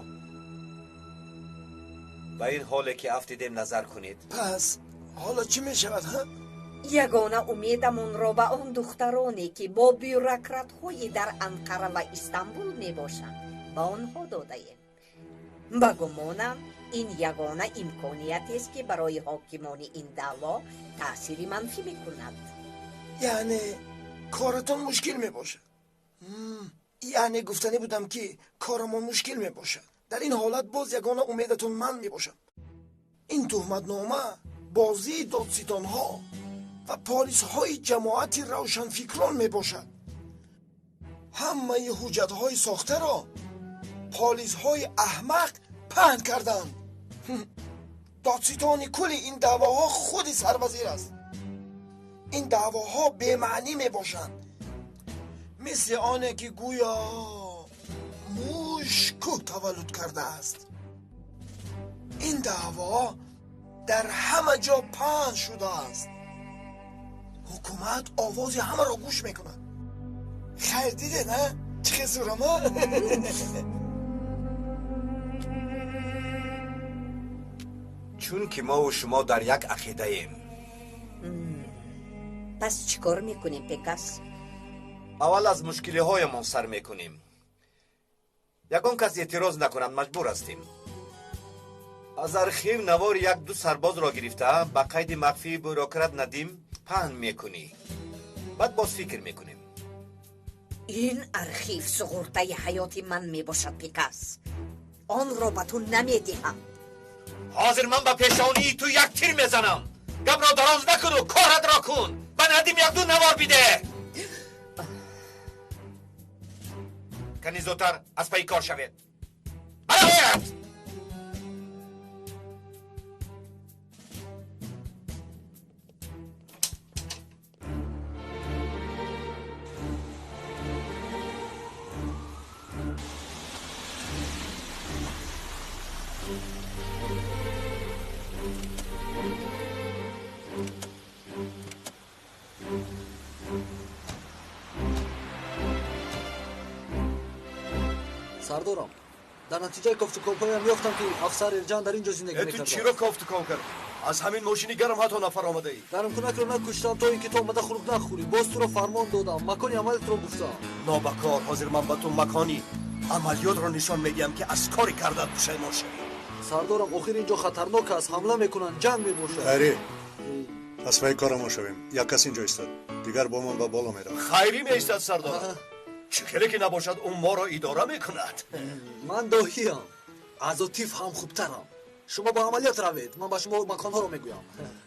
Speaker 1: ба ин ҳоле, ки афтидем, назар кунед.
Speaker 6: Пас ҳоло чӣ мешавад, ҳа?
Speaker 13: Ягона умедамонро ба он духтароне, ки бо бюрократҳои дар Анқара ва Истанбул мебошанд, ба онҳо додаем. Ба гумонам, ин ягона имкониятест, ки барои ҳокимони ин даъво таъсири манфӣ мекунад.
Speaker 6: Яъне коратон мушкил мебошад? Яъне гуфтанӣ будам, ки корамон мушкил мебошад. Дар ин ҳолат боз ягона умедатон ман мебошам. Ин туҳматнома бозии додситонҳо ва полисҳои ҷамоати равшанфикрон мебошад. Ҳамаи ҳуҷҷатҳои сохтаро полисҳои аҳмақ паҳн карданд. Додситони кулли ин даъвоҳо худи сарвазир аст. Ин даъвоҳо бемаънӣ мебошанд, мисли оне ки гӯё муш кӯҳ таваллуд кардааст. Ин даъво дар ҳама ҷо паҳн шудааст. Ҳукумат овози ҳамаро гӯш мекунад. Хайр, дидед, а? Чӣ хел зӯрам, а?
Speaker 1: Чунки мову шумо дар як ақидаем.
Speaker 13: Пас чӣ кор мекунем, Пекас?
Speaker 1: Аввал аз мушкилиҳоямон сар мекунем. Ягон кас эътироз накунад, маҷбур ҳастем. Аз архив навори як-ду сарбозро гирифта, ба қайди махфии бюрократ Надим паҳн мекунӣ. Баъд боз фикр мекунем.
Speaker 13: Ин архив суғуртаи ҳаёти ман мебошад, Пекас. Онро ба ту намедиҳам.
Speaker 1: Ҳозир ман ба пешонии ту як тир мезанам. Гапро дароз накуну коратро кун. Ба Надим як-ду навор бидеҳ. Кани зудтар аз пайи кор шавед. Барояд!
Speaker 9: Сардорам, Дар натиҷаи кофтукобҳоям ёфтам, ки афсар Эрҷан дар ин ҷо зиндагӣ
Speaker 12: Ту
Speaker 9: мекард.
Speaker 12: чиро кофтукоб кардӣ? Аз ҳамин мошини гарм ҳатто нафар омадаӣ.
Speaker 9: Гармкунакро накуштам, то ин ки ту омада хунук нахӯрӣ. Боз туро фармон додам, макони амалитро гуфтам.
Speaker 12: Нобакор, ҳозир ман ба ту макони амалиётро нишон медиҳам, ки аз кори кардаат пушаймон шавӣ.
Speaker 9: Сардорам, охир ин ҷо хатарнок аст, ҳамла мекунанд, ҷанг мебошад.
Speaker 4: Хайрӣ, аз пайи корамон шавем. Як кас инҷо истад, дигар бо ман ба боло меравад.
Speaker 12: Хайрӣ меистад, сардорам. Чӣ хеле ки набошад, ӯ моро идора мекунад.
Speaker 9: Ман доҳиям, аз Отиф ҳам хубтарам. Шумо ба амалиёт равед, ман ба шумо маконҳоро мегӯям.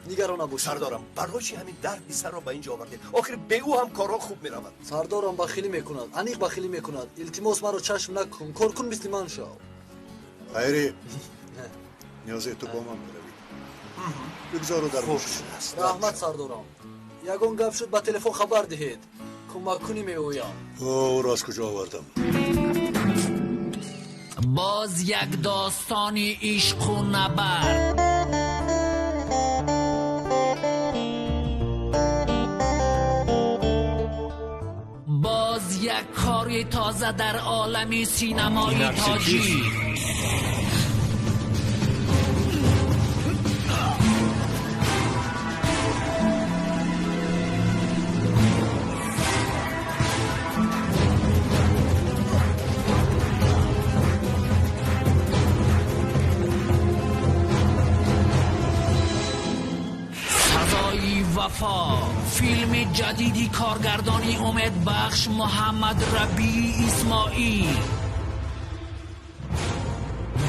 Speaker 9: Нигарон набошед.
Speaker 12: Сардорам, барои чӣ ҳамин дарди сарро ба ин ҷо овардед? Охир бе ӯ ҳам корҳо хуб меравад.
Speaker 9: Сардорам бахилӣ мекунад, аниқ бахилӣ мекунад. Илтимос, маро чашм накун, кор кун, мисли ман шав.
Speaker 4: Хайрӣ, ниёзе ту бо ман меравӣ. Бигзор ӯ дар мошин.
Speaker 9: Раҳмат, сардорам. Ягон гап шуд, ба телефон хабар диҳед, кӯмаккунӣ меоям.
Speaker 4: Ӯро аз куҷо овардам?
Speaker 15: Боз як достони ишқу набард. Боз як кори тоза дар олами синамои тоҷик. وفا، فیلم جدیدی کارگردانی امید بخش محمد ربیع اسماعیل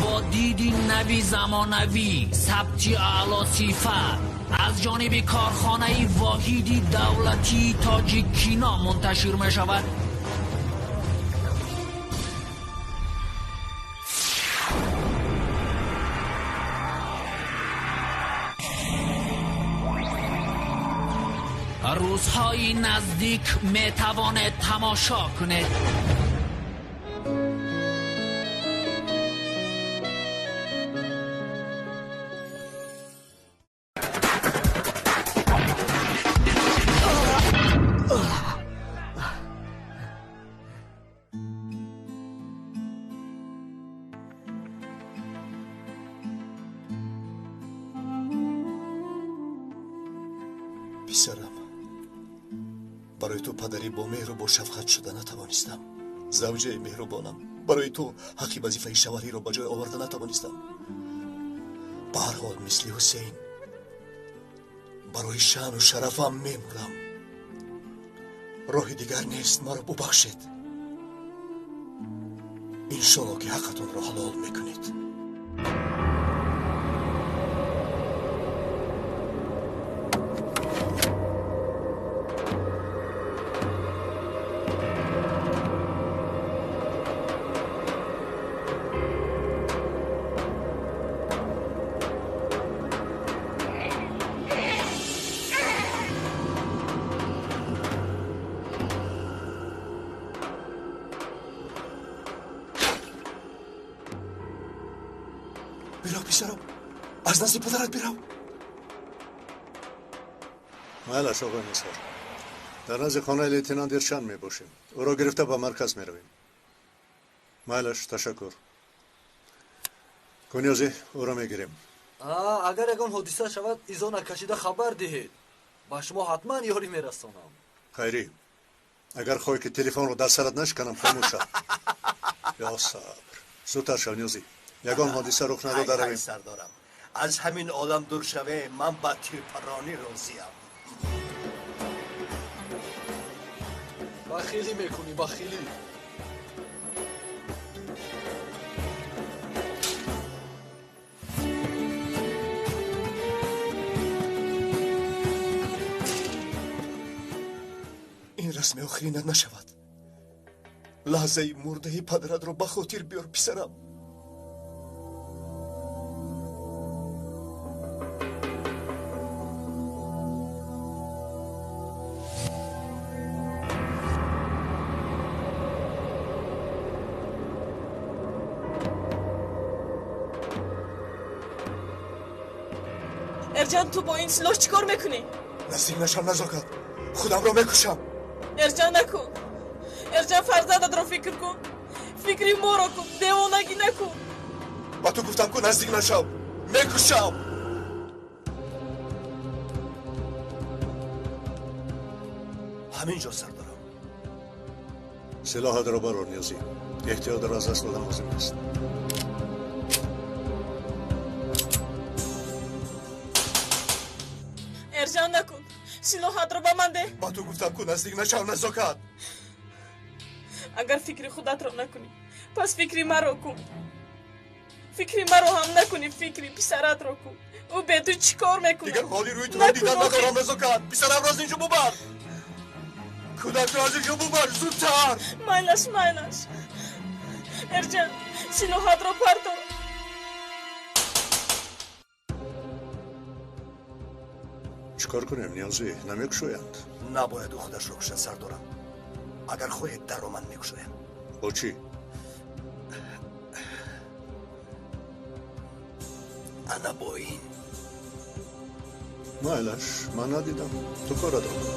Speaker 15: با دیدی نوی زمانوی، ثبتی اعلی صفت از جانب کارخانه واحدی دولتی تاجیک کینا منتشر می شود. روزهای نزدیک می توانید تماشا کنید.
Speaker 12: Писарам, барои ту падарӣ бо меҳру бо шафқат шуда натавонистам. Завҷаи меҳрубонам, барои ту ҳаққи вазифаи шавҳариро ба ҷой оварда натавонистам. Ба ҳар ҳол, мисли Ҳусейн барои шаъну шарафам мемурам. Роҳи дигар нест, маро бубахшед. Иншолло ки ҳаққатонро ҳалол мекунед. Бирав, писарам, аз назди падарат бирав.
Speaker 4: Майлаш, оғои Нисор, дар назди хонаи лейтенант Эрчан мебошем. Ӯро гирифта ба марказ меравем. Майлаш, ташаккур. Куниёзӣ, ӯро мегирем.
Speaker 9: Агар ягон ҳодиса шавад, изо накашида хабар диҳед. Ба шумо ҳатман ёрӣ мерасонам.
Speaker 4: Хайрӣ, агар хоҳӣ ки телефонро дар сарат нашиканам, хомӯш шав. Ё сабр, зудтар шав, Ниёзӣ. Ягон ҳодиса рух надода равем.
Speaker 12: Сардорам, аз ҳамин олам дур шавем, ман ба тирпаронӣ розиям.
Speaker 9: Бахилӣ мекунӣ, бахилӣ.
Speaker 12: Ин расми охиринат нашавад. Лаҳзаи мурдаи падаратро ба хотир биёр, писарам.
Speaker 11: Эрҷан, ту бо ин силоҳ чӣ кор мекунӣ?
Speaker 12: Наздик нашам, Назокат, худамро мекушам.
Speaker 11: Эрҷан, накун. Эрҷан, фарзандатро фикр кун. Фикри моро кун, девонагӣ накун.
Speaker 12: Ба ту гуфтам ку наздик нашав, мекушам. Ҳамин ҷо сардарам.
Speaker 4: Силоҳатро барор, Ниёзӣ. Эҳтиётро аз даст додан лозим нест.
Speaker 11: Эрҷан, накун. Силоҳатро ба ман деҳ.
Speaker 12: Ба ту гуфтам ку наздик нашав, Назокат.
Speaker 11: Агар фикри худатро накунӣ, пас фикри маро кун. Фикри маро ҳам накунӣ, фикри писаратро кун. Ӯ бе ту чӣ кор мекунад?
Speaker 12: Дигар ҳоли рӯи туро дидан надорам, Назокат. Писарамро аз инҷо бубар. Кӯдакро аз инҷо бубар, зудтар.
Speaker 11: Майлаш, майлаш. Эрҷан, силоҳатро парто.
Speaker 4: Чӣ кор кунем, Ниёзӣ? Намекушоянд.
Speaker 12: Набояд ӯ худашро кушад, сардорам. Агар хоҳед, дарро ман мекушоям.
Speaker 4: Бо чӣ?
Speaker 12: Ана бо ин.
Speaker 4: Майлаш, ман надидам. Ту коратро кун.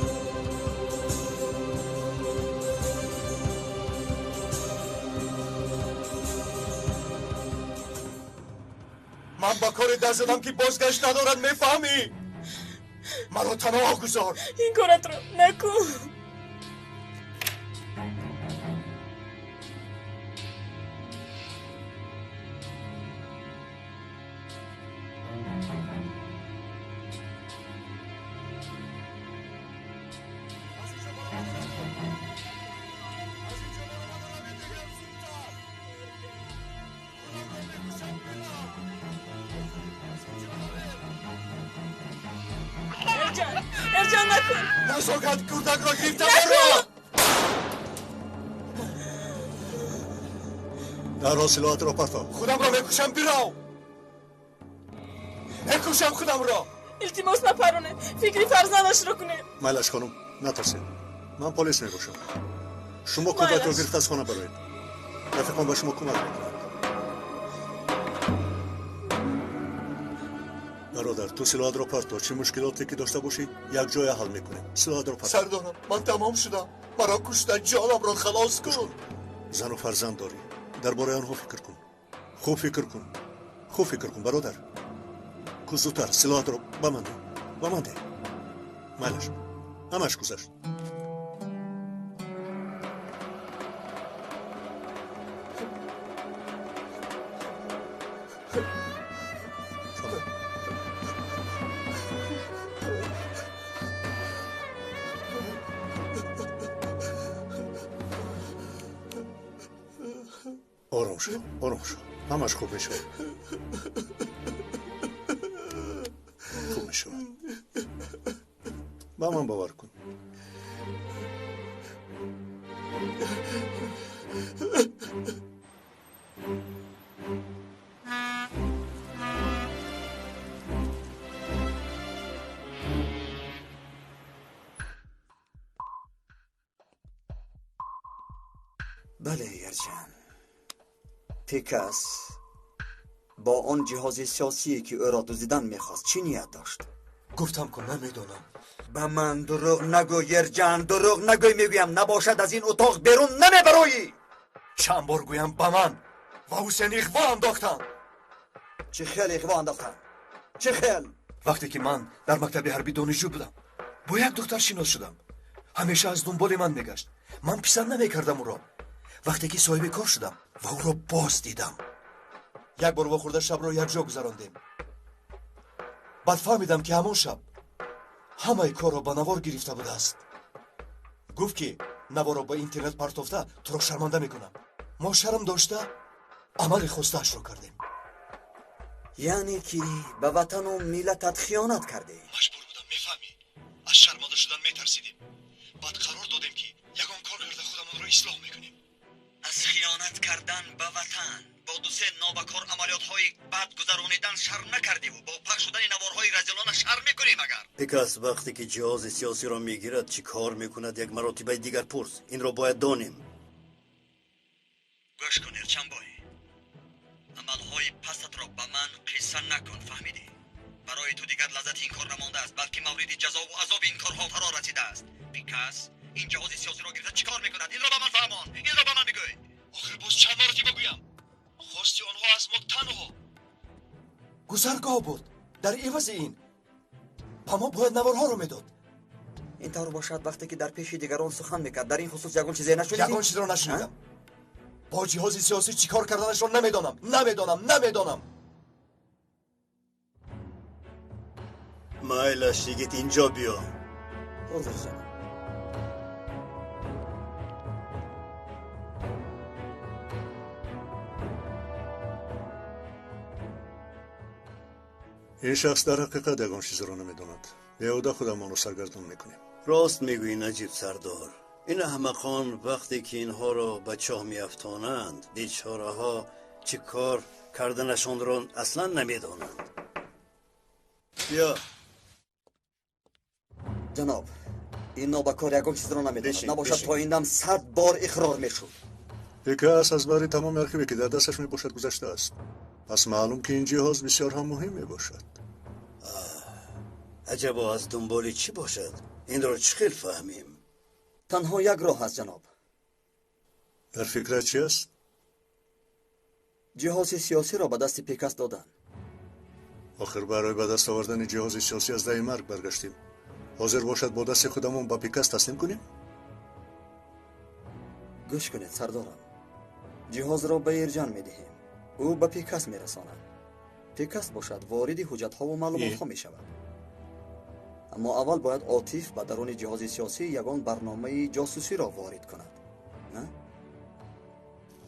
Speaker 12: Ман ба коре даст задам ки бозгашт надорад, мефаҳмӣ? Маро танҳо гузор.
Speaker 11: Ин коратро накун. Эрҷан, накун.
Speaker 12: Назокат, кӯдакро гирифта баро.
Speaker 4: Дарҳол силоҳатро парто.
Speaker 12: Худамро мекушам, бирав. Мекушам худамро.
Speaker 11: Илтимос, напаронед. Фикри фарзандашро кунед.
Speaker 4: Майлаш, хонум, натарсед. Ман полис мебошам. Шумо кӯдакро гирифта аз хона бароед. Рафиқон ба шумо кӯмак мекунанд. Бародар, ту силоҳатро парто. Чӣ мушкилоте ки дошта бошӣ, якҷоя ҳал мекунем. Силоҳатро парто.
Speaker 12: Сардорам, ман тамом шудам. Маро кушта, ҷонамро халос кун.
Speaker 4: Зану фарзанд дорӣ. Дар бораи онҳо фикр кун. Хуб фикр кун. Хуб фикр кун, бародар. Ку зудтар силоҳатро ба ман деҳ. Ба ман деҳ. Майлаш, ҳамаш гузашт. Ором шав, ором шав. Ҳамаш хуб мешавад. Хуб мешавад. Ба ман бовар кун.
Speaker 2: Бале, Эрҷан. Пикас бо он ҷиҳози сиёсие ки ӯро дуздидан мехост, чӣ ният дошт?
Speaker 12: Гуфтам ку намедонам.
Speaker 2: Ба ман дурӯғ нагӯ, Ерҷан, дурӯғ нагӯй, мегӯям. Набошад аз ин утоқ берун намебароӣ.
Speaker 12: Чанд бор гӯям, ба ман ва Ҳусен иғво андохтанд.
Speaker 2: Чӣ хел иғво андохтанд? Чӣ хел?
Speaker 12: Вақте ки ман дар мактаби ҳарбӣ донишҷӯ будам, бо як духтар шинос шудам. Ҳамеша аз дунболи ман мегашт. Ман писанд намекардам ӯро. Вақте ки соҳиби кор шудам ва ӯро боз дидам, як бор вохӯрда шабро якҷо гузарондем. Баъд фаҳмидам, ки ҳамон шаб ҳамаи корро ба навор гирифта будааст. Гуфт, ки наворро ба интернет партофта туро шарманда мекунам. Мо шарм дошта амали хостаашро кардем.
Speaker 2: Яъне ки ба ватану миллатат хиёнат кардӣ?
Speaker 12: Маҷбур будам, мефаҳмӣ. Аз шарманда шудан метарсидем. Баъд қарор додем, ки ягон кор карда худамонро ислоҳ мекунем.
Speaker 2: Аз хиёнат кардан ба ватан, бо дусе нобакор амалиётҳои бад гузаронидан шарм накардиву бо пахш шудани наворҳои разилона шарм мекунӣ магар?
Speaker 8: Пикас вақте ки ҷиҳози сиёсиро мегирад, чӣ кор мекунад, як маротибаи дигар пурс. Инро бояд донем.
Speaker 2: Гӯш кун, Эрчанбой. Амалҳои пастатро ба ман қисса накун, фаҳмидӣ? Барои ту дигар лаззати ин кор намондааст, балки мавриди ҷазову азоби ин корҳо фаро расидааст. Пикас ин ҷиҳози сиёсиро гирифта чӣ кор мекунад? Инро ба ман фаҳмон, инро ба ман бигӯй.
Speaker 12: Охир боз чанд
Speaker 5: Танҳо.
Speaker 12: Гузаргоҳ буд. Дар ивази ин ба мо бояд наворҳоро медод.
Speaker 2: Ин тавр бошад, вақте ки дар пеши дигарон сухан мекард, дар ин хусус ягон чизе нашунидӣ?
Speaker 12: Ягон чизро нашунидам. Бо ҷиҳози сиёсӣ чӣ кор карданашро намедонам. Намедонам, намедонам.
Speaker 8: Майлаш, йигит, инҷо биё.
Speaker 2: Ҳозир ҷаноб.
Speaker 4: Ин шахс дар ҳақиқат ягон чизро намедонад. Беҳуда худамонро саргардон мекунем.
Speaker 8: Рост мегӯӣ, Наҷиб сардор. Ин аҳмақон вақте ки инҳоро ба чоҳ меафтонанд, бечораҳо чӣ кор карданашонро аслан намедонанд. Биё.
Speaker 2: Ҷаноб, ин нобакор ягон чизро намедонад. Набошад, то ин дам 100 бор иқрор мешуд.
Speaker 4: Пикас аз бари тамоми архиве ки дар дасташ мебошад гузаштааст. Пас маълум ки ин ҷиҳоз бисёр ҳам муҳим мебошад.
Speaker 8: Аҷабо, аз дунболи чӣ бошад? Инро чӣ хел фаҳмем?
Speaker 2: Танҳо як роҳ аст, ҷаноб.
Speaker 4: Дар фикрат чи аст?
Speaker 2: Ҷиҳози сиёсиро ба дасти Пикас додан.
Speaker 4: Охир барои ба даст овардани ҷиҳози сиёсӣ аз даи марг баргаштем. Ҳозир бошад бо дасти худамон ба Пикас таслим кунем?
Speaker 2: Гӯш кунед, сардорам. Ҷиҳозро ба Ирҷан медиҳем. Ӯ ба Пикас мерасонад. Пикас бошад вориди ҳуҷҷатҳову маълумотҳо мешавад. Аммо аввал бояд Отиф ба даруни ҷиҳози сиёсӣ ягон барномаи ҷосусиро ворид кунад.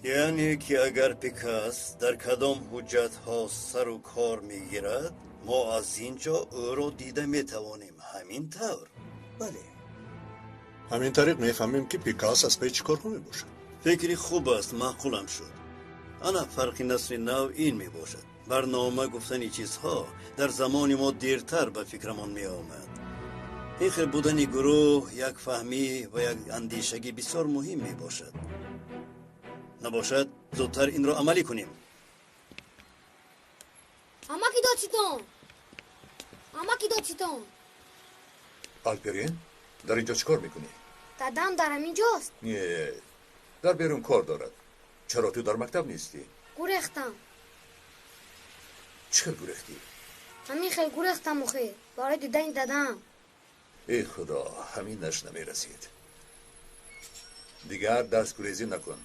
Speaker 8: Яъне ки агар Пикас дар кадом ҳуҷҷатҳо сару кор мегирад, мо аз ин ҷо ӯро дида метавонем. Ҳамин тавр?
Speaker 2: Бале.
Speaker 4: Ҳамин тариқ мефаҳмем ки Пикас аз паи чӣ корҳо мебошад.
Speaker 8: Фикри хуб аст, маъқулам шуд. Ана фарқи насли нав ин мебошад. Барнома гуфтани чизҳо дар замони мо дертар ба фикрамон меомад. Ин хел будани гурӯҳ, як фаҳмӣ ва як андешагӣ бисёр муҳим мебошад. Набошад, зудтар инро амалӣ кунем.
Speaker 16: Амаки додситон! Амаки додситон!
Speaker 17: Алперин, дар инҷо чӣ кор мекунӣ?
Speaker 16: Дадам дар ҳамин ҷост.
Speaker 17: Не, дар берун кор дорад. Чаро ту дар мактаб нестӣ?
Speaker 16: Гурехтам.
Speaker 17: Чӣ хел гурехтӣ?
Speaker 16: Ҳамин хел гурехтам охир, барои дидани дадам.
Speaker 17: Эй худо, ҳаминаш намерасид. Дигар дарсгурезӣ накун.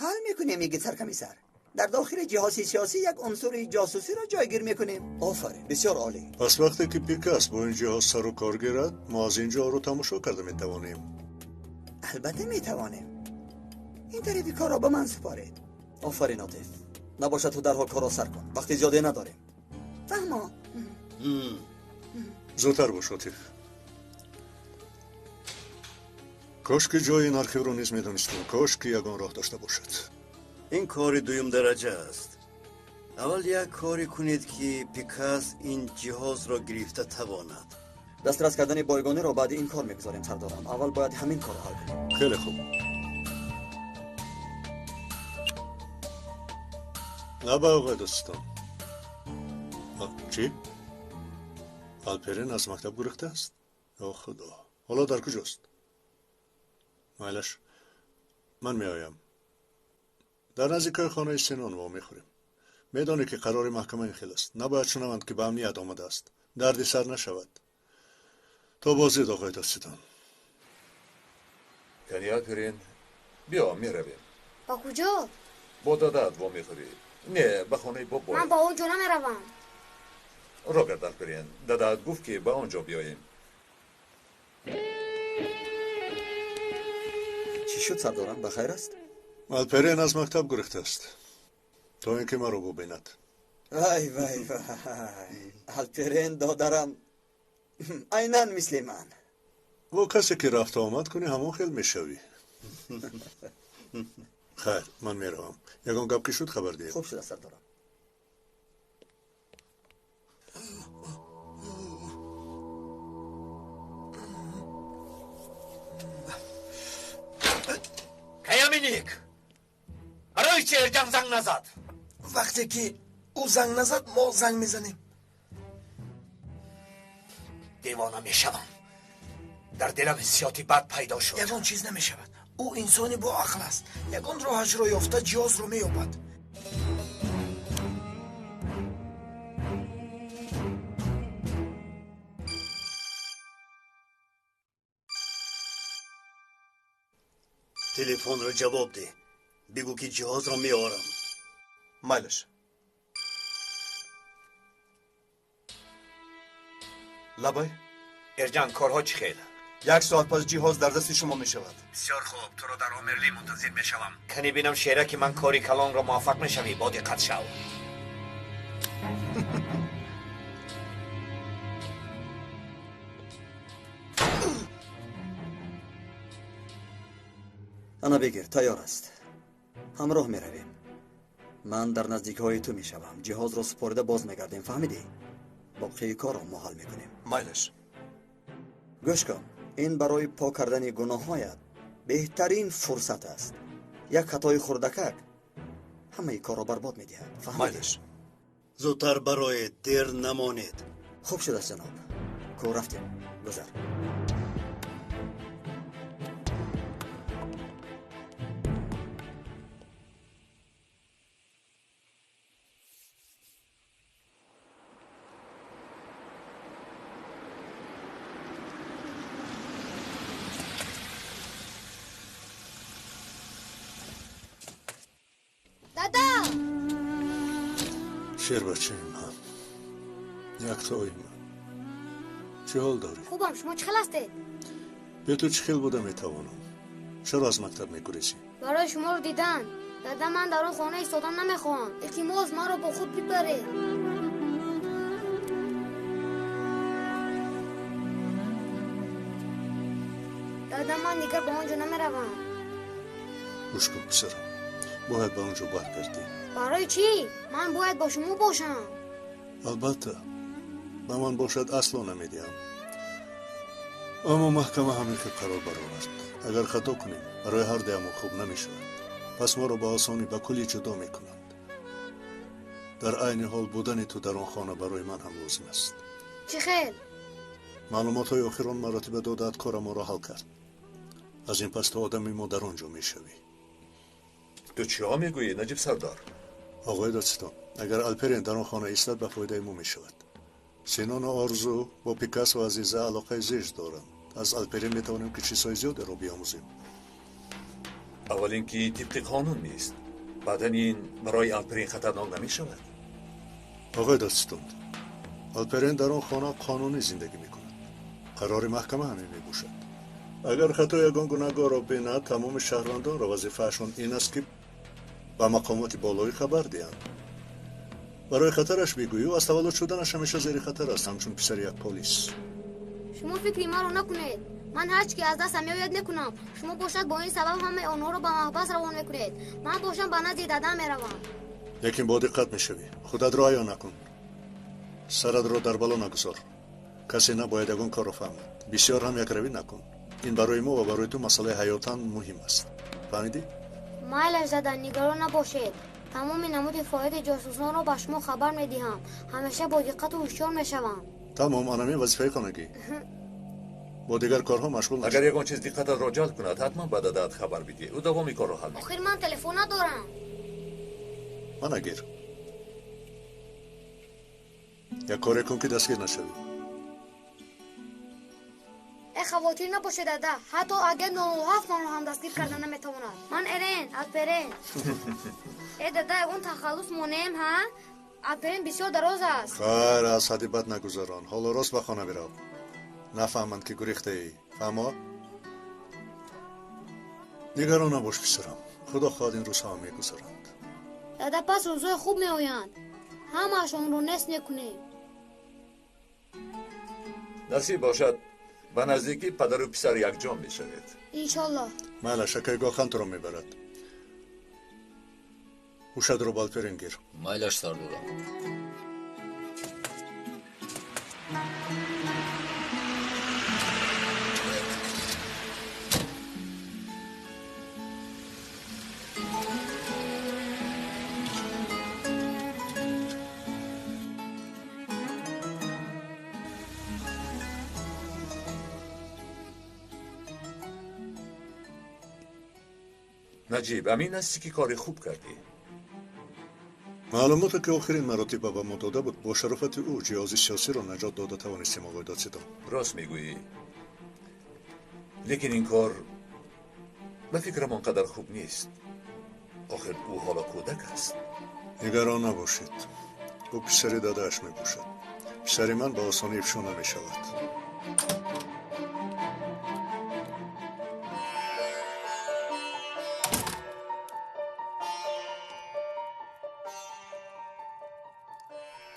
Speaker 2: Ҳал мекунем, йигит саркомиссар. Дар дохили ҷиҳози сиёсӣ як унсури ҷосусиро ҷойгир мекунем. Офарин, бисёр олӣ.
Speaker 4: Пас вақте ки Пикас бо ин ҷиҳоз сару кор гирад, мо аз ин ҷо ӯро тамошо карда метавонем.
Speaker 2: Албатта метавонем. Ин тарафи корро ба ман супоред. Офарин, Отиф. Набошад, ту дарҳол корро сар кун. Вақти зиёде надорем.
Speaker 13: Фаҳмо.
Speaker 4: Зудтар бош, Отиф. Кош ки ҷои ин архивро низ медонистем. Кош ки ягон роҳ дошта бошад.
Speaker 8: Ин кори дуюм дараҷа аст. Аввал як коре кунед ки Пикас ин ҷиҳозро гирифта тавонад.
Speaker 2: Дастрас кардани бойгониро баъди ин кор мегузорем, сардорам. Аввал бояд ҳамин корро ҳал кунем.
Speaker 4: Хеле хуб. На ба оғои дӯстон. Чӣ? Алперин аз мактаб гурехтааст? Ё худо, ҳоло дар куҷост? Майлаш, ман меоям. Дар наздикои хонаи Синон вомехӯрем. Медонӣ ки қарори маҳкама ин хел аст. Набояд шунаванд ки ба амният омадааст. Дарди сар нашавад. То боздид, оғои дӯститон.
Speaker 17: Кани Алперин, биё, меравем.
Speaker 16: Ба куҷо?
Speaker 17: Бо дадаат вомехӯрӣ. Не, ба хонаи бобо.
Speaker 16: Ман ба он ҷо намеравам.
Speaker 17: Роберт Алперин, дадаат гуфт ки ба он ҷо биёем.
Speaker 2: Чӣ шуд, сардорам? Ба хайр аст?
Speaker 4: Алперин аз мактаб гурехтааст, то ин ки маро бубинад.
Speaker 2: Вай, вай, вай, Алперин додарам айнан мисли ман.
Speaker 4: Бо касе ки рафту омад кунӣ, ҳамон хел мешавӣ. Хайр, ман меравам. Ягон гап ки шуд, хабар диҳед.
Speaker 2: Хуб шуда, сардорам.
Speaker 1: Каяминик, барои чӣ Эрҷан занг назад?
Speaker 10: Вақте ки ӯ занг назад, мо занг мезанем.
Speaker 1: Девона мешавам. Дар дилам ҳиссиёти бад пайдо шуд.
Speaker 10: Ягон чиз намешавад. Ӯ инсони боақл аст. Ягон роҳашро ёфта ҷиҳозро меёбад.
Speaker 8: Телефонро ҷавоб деҳ. Бигӯ ки ҷиҳозро меорам.
Speaker 12: Майлаш. Лабай.
Speaker 1: Эрҷан, корҳо чӣ хел?
Speaker 12: Як соат пас ҷиҳоз дар дасти шумо мешавад.
Speaker 1: Бисёр хуб, туро дар Омерли мунтазир мешавам. Кани бинам шера ки ман кори калонро муваффақ мешавӣ, бо диққат шав.
Speaker 2: Ана бигир, тайёр аст. Ҳамроҳ меравем. Ман дар наздикиҳои ту мешавам. Ҷиҳозро супорида боз мегардем, фаҳмидӣ? Боқии корро мо ҳал мекунем.
Speaker 12: Майлаш.
Speaker 2: Гӯш кун, ин барои пок кардани гуноҳҳоят беҳтарин фурсат аст. Як хатои хурдакак ҳамаи корро барбод медиҳад. Фаҳмидӣ?
Speaker 12: Майлаш.
Speaker 8: Зудтар бароед, дер намонед.
Speaker 2: Хуб шудааст, ҷаноб. Ку рафтем. Гузар.
Speaker 4: Шербачаи ман, яктои ман, чӣ ҳол дорӣ?
Speaker 16: Хубам, шумо чӣ хел ҳастед?
Speaker 4: Бе ту чӣ хел буда метавонам? Чаро аз мактаб мегурезӣ?
Speaker 16: Барои шуморо дидан. Дада, ман дар он хона истодан намехоҳам. Илтимос, маро бо худ бибаред. Дада, ман дигар ба он ҷо намеравам.
Speaker 4: Гӯш кун, писарам, бояд ба он ҷо баргардӣ.
Speaker 16: Барои чӣ? Ман бояд бо шумо бошам.
Speaker 4: Албатта, ба ман бошад асло намедиҳам. Аммо маҳкама ҳамин хел қарор баровард. Агар хато кунем, барои ҳар дуямон хуб намешавад. Пас моро ба осонӣ ба куллӣ ҷудо мекунанд. Дар айни ҳол будани ту дар он хона барои ман ҳам лозим аст.
Speaker 16: Чӣ хел?
Speaker 4: Маълумотҳои охирон маротиба додаат кора моро ҳал кард. Аз ин пас ту одами мо дар он ҷо мешавӣ.
Speaker 17: Ту чиҳо мегӯӣ, Наҷиб сардар?
Speaker 4: Оғои додситон, агар Алперин дар он хона истад, ба фоидаи мо мешавад. Синону Орзу бо Пикассо Азиза алоқаи зич доранд. Аз Алперин метавонем ки чизҳои зиёдеро биомӯзем.
Speaker 17: Аввал ин ки тибқи қонун нест, баъдан ин барои Алперин хатарнок намешавад.
Speaker 4: Оғои додситон, Алперин дар он хона қонунӣ зиндагӣ мекунад. Қарори маҳкама ҳамин мебошад. Агар хато ягон гунаҳгорро бинад, тамоми шаҳрвандонро вазифаашон ин аст ки ба мақомоти болоӣ хабар диҳанд. Барои хатараш бигӯӣ, ӯ аз таваллуд шуданаш ҳамеша зери хатар аст, ҳамчун писари як полис.
Speaker 16: Шумо фикри маро накунед. Ман ҳар чӣ ки аз дастам меояд мекунам. Шумо бошад бо ин сабаб ҳамаи онҳоро ба маҳбас равон мекунед. Ман бошам ба назди дадам меравам.
Speaker 4: Лекин бо диққат мешавӣ. Худатро аён накун. Саратро дар бало нагузор. Касе набояд ягон корро фаҳмад. Бисёр ҳам якравӣ накун. Ин барои мо ва барои ту масъалаи ҳаётан муҳим аст. Фаҳмидӣ?
Speaker 16: Майлаш, дада, нигарон набошед. Тамоми намуди фоиди ҷосусонро ба шумо хабар медиҳам. Ҳамеша бо диққату ҳушёр мешавам.
Speaker 4: Тамом, анамин вазифаи хонагӣ. Бо дигар корҳо машғул нашав.
Speaker 17: Агар ягон чиз диққататро ҷалб кунад, ҳатман ба дадаат хабар бидиҳ. Ӯ давоми корро ҳал мекунад.
Speaker 16: Охир ман телефон надорам.
Speaker 4: Мана гир. Як коре кун ки дастгир нашавӣ.
Speaker 16: Э, хавотир набошед, дада. Ҳатто агар 07 манро ҳам дастгир карда наметавонад. Ман Эрен, Алперен. Э, дада, ягон тахаллус монем, ҳа? Алперен бисёр дароз аст.
Speaker 4: Хайр, аз ҳадди бад нагузарон. Ҳоло рост ба хона бирав. Нафаҳманд ки гурехтаӣ. Фаҳмо? Нигарон набош, писарам. Худо хоҳад ин рӯзҳо мегузаранд.
Speaker 16: Дада, пас рӯзҳои хуб меоянд. Ҳамаашонро нест мекунем.
Speaker 17: Насиб бошад, ба наздикӣ падару писар якҷо мешавед.
Speaker 16: Иншоллоҳ.
Speaker 4: Майлаш, акаи Гохан туро мебарад. Ҳушадро ба Алперин гир.
Speaker 15: Майлаш, сардорам.
Speaker 17: Наҷиб, амин ҳастӣ ки кори хуб кардӣ?
Speaker 4: Маълумоте ки охирин маротиба ба мо дода буд, бо шарофати ӯ ҷиҳози сиёсиро наҷот дода тавонистем, оғои додситон.
Speaker 17: Рост мегӯӣ, лекин ин кор Ба фикрам он қадар хуб нест. Охир ӯ ҳоло кӯдак аст.
Speaker 4: Нигарон набошед. Ӯ писари дадааш мебошад. Писари ман ба осонӣ ифшо намешавад.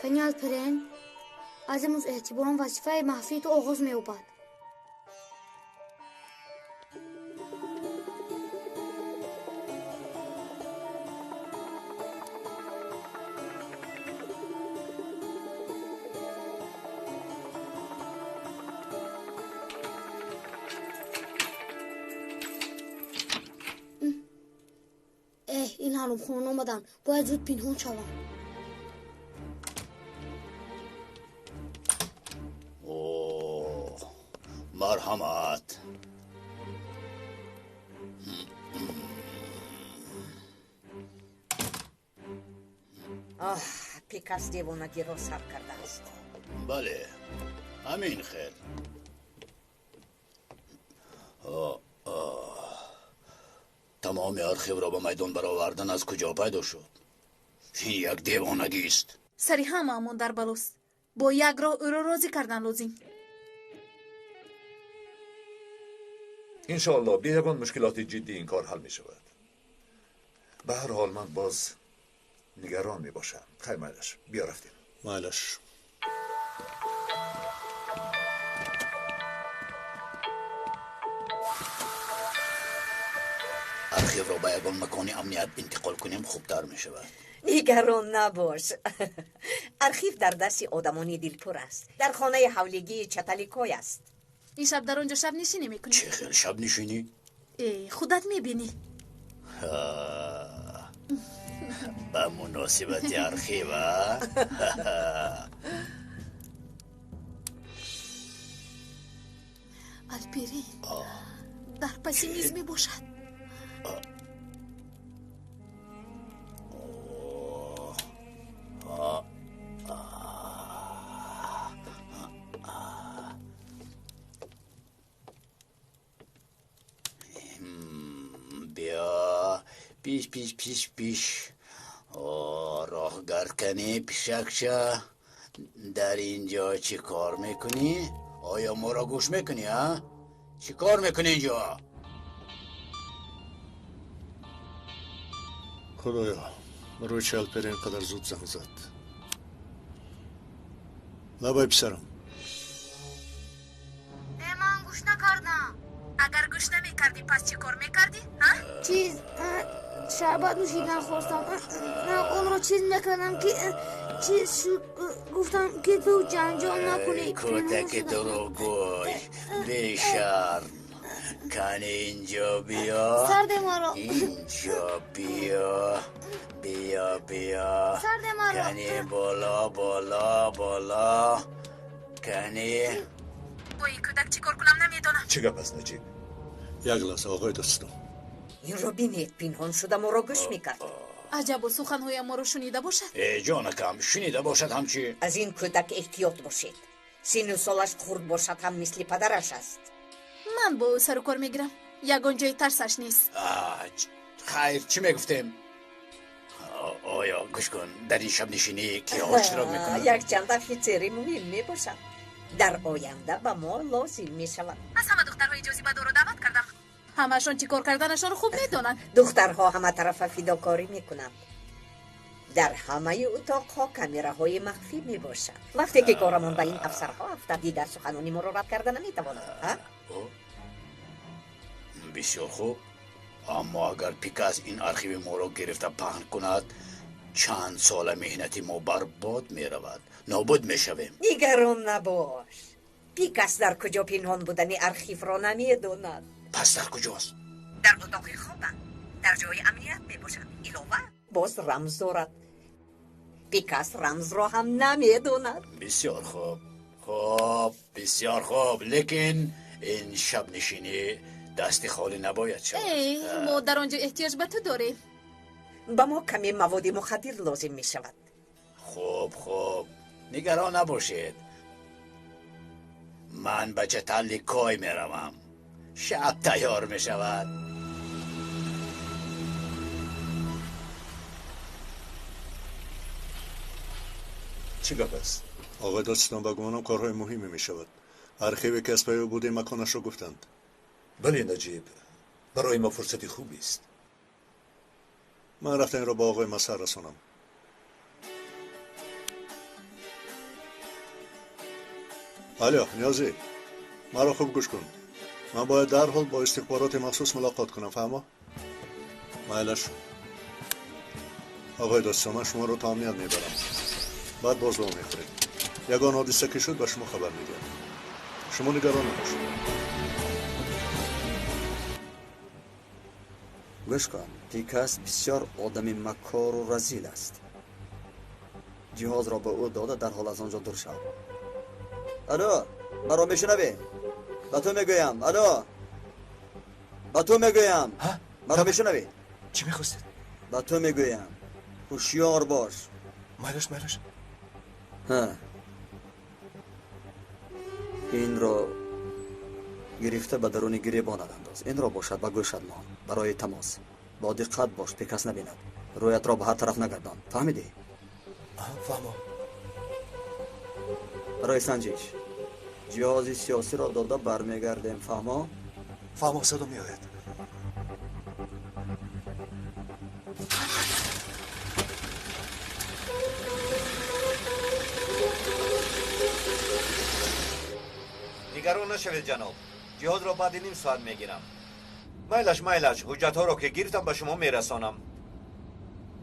Speaker 16: Кани Алперен, аз имрӯз эътиборан вазифаи махфии ту оғоз меёбад. Эҳ, ин ҳаромхонон омаданд, бояд зуд пинҳон шавам.
Speaker 8: Марҳамат.
Speaker 13: Оҳ, Пикас девонагиро сар кардааст.
Speaker 8: Бале, ҳамин хел. Тамоми архивро ба майдон баровардан аз куҷо пайдо шуд? Ин як девонагист.
Speaker 14: Сари ҳамаамон дар балост. Бо як роҳ ӯро розӣ кардан лозим.
Speaker 17: Иншоалло бе ягон мушкилоти ҷиддӣ ин кор ҳал мешавад. Ба ҳар ҳол ман боз нигарон мебошам. Хайр, майлаш, биё рафтем.
Speaker 4: Майлаш.
Speaker 8: Архивро ба ягон макони амният интиқол кунем хубтар мешавад.
Speaker 13: Нигарон набош. Архив дар дасти одамони дилпур аст. Дар хонаи ҳавлигии Чаталикой аст.
Speaker 14: Ин шаб дар он ҷо шабнишинӣ мекунӣ.
Speaker 8: Чӣ хел шабнишинӣ?
Speaker 14: Э, худат мебинӣ.
Speaker 8: Ба муносибати архива.
Speaker 14: Алперин дар паси миз мебошад.
Speaker 8: Биё, пиш пиш пиш пиш. Роҳгард кани пишакча. Дар ин ҷо чӣ кор мекунӣ? Оё моро гӯш мекунӣ, а? Чӣ кор мекунӣ ин ҷо?
Speaker 4: Худоё, барои чӣ Алперин ин қадар зуд занг зад? Лабай, писарам.
Speaker 16: Э, ман гӯш накардам.
Speaker 14: Агар гӯш намекардӣ, пас чӣ кор мекардӣ, а?
Speaker 16: Чиз, шарбат нӯшидан хостам. Онро чиз мекардам ки чиз шуд. Гуфтам ки ту ҷанҷол накунӣ.
Speaker 8: Кӯдаки дурӯғгӯй, бешарм. Кани инҷо биё.
Speaker 16: Сарде маро.
Speaker 8: Инҷо биё. Биё, биё.
Speaker 16: Сарде маро.
Speaker 8: Кани боло, боло, боло. Кани.
Speaker 14: Бо ин кӯдак чӣ кор кунам намедонам.
Speaker 17: Чӣ гап аст, Наҷиб?
Speaker 4: Як лаҳза, оғои дӯстон.
Speaker 13: Инро бинед, пинҳон шуда моро гӯш мекард.
Speaker 14: Аҷабо, суханҳоя моро шунида бошад?
Speaker 8: Э, ҷонакам, шунида бошад ҳам чӣ?
Speaker 13: Аз ин кӯдак эҳтиёт бошед. Сину солаш хурд бошад ҳам мисли падараш аст.
Speaker 14: Ман бо ӯ сару кор мегирам. Ягон ҷои тарсаш нест.
Speaker 8: Хайр, чӣ мегуфтем? Оё гӯш кун, дар ин шабнишинӣ киҳо иштирок мекунанд?
Speaker 13: Якчанд офитсери муҳим мебошад. Дар оянда ба мо лозим мешавад.
Speaker 14: Аз ҳама духтарҳои ҷозибадорро даъват кардам. Ҳамаашон чӣ кор карданашонро хуб медонанд.
Speaker 13: Духтарҳо ҳаматарафа фидокорӣ мекунанд. Дар ҳамаи утоқҳо камераҳои махфӣ мебошад. Вақте ки корамон ба ин афсарҳо афтад, дигар суханони моро рад карда наметавонанд.
Speaker 8: Бисёр хуб. Аммо агар Пикас ин архиви моро гирифта паҳн кунад, чанд сола меҳнати мо барбод меравад. Нобуд мешавем.
Speaker 13: Нигарон набош. Пикас дар куҷо пинҳон будани архивро намедонад.
Speaker 8: Пас дар куҷост?
Speaker 13: Дар утоқи хобам. Дар ҷои амният мебошад. Илова боз рамз дорад. Пикас рамзро ҳам намедонад.
Speaker 8: Бисёр хуб. Хуб, бисёр хуб. Лекин ин шабнишинӣ дасти холӣ набояд шавад.
Speaker 14: Э, мо дар он ҷо эҳтиёҷ ба ту дорем.
Speaker 13: Ба мо каме маводи мухаддир лозим мешавад.
Speaker 8: Хуб, хуб. Нигарон набошед. Ман ба Чаталликой меравам. Шаб тайёр мешавад.
Speaker 17: Чӣ гап аст?
Speaker 4: Оғои додситон, ба гумонам корҳои муҳиме мешавад. Архиве ки аз пайи ӯ будем, маконашро гуфтанд.
Speaker 17: Бале, Наҷиб, барои мо фурсати хубест.
Speaker 4: Ман рафта инро ба оғои Масҳар расонам. Алё, Ниёзӣ, маро хуб гӯш кун. Ман бояд дарҳол бо истихбороти махсус мулоқот кунам, фаҳмо? Майлаш. Оғои додситон, ман шуморо то амният мебарам. Баъд боз во мехӯрем. Ягон ҳодиса ки шуд, ба шумо хабар медиҳам. Шумо нигарон набошед.
Speaker 2: Гӯш кун, Пикас бисёр одами макору разил аст. Ҷиҳозро ба ӯ дода, дарҳол аз он ҷо дур шав. Алло, маро мешунавӣ? Ба ту мегӯям. Алло, ба ту мегӯям. Маро мешунавӣ?
Speaker 12: Чӣ мехостед?
Speaker 2: Ба ту мегӯям, ҳушёр бош.
Speaker 12: Майлаш, майлаш.
Speaker 2: Инро гирифта ба даруни гиребонат андоз. Инро бошад ба гӯшат мон барои тамос. Бо диққат бош, Пикас набинад. Рӯятро ба ҳар тараф нагардон. Фаҳмидӣ?
Speaker 12: Фаҳмо.
Speaker 2: Барои санҷиш ҷиҳози сиёсиро дода бармегардем. Фаҳмо?
Speaker 12: Фаҳмо, садо меояд.
Speaker 1: Нигарон нашавед, ҷаноб. Ҷиҳозро баъди ним соат мегирам. Майлаш, майлаш, ҳуҷҷатҳоро ки гирифтам, ба шумо мерасонам.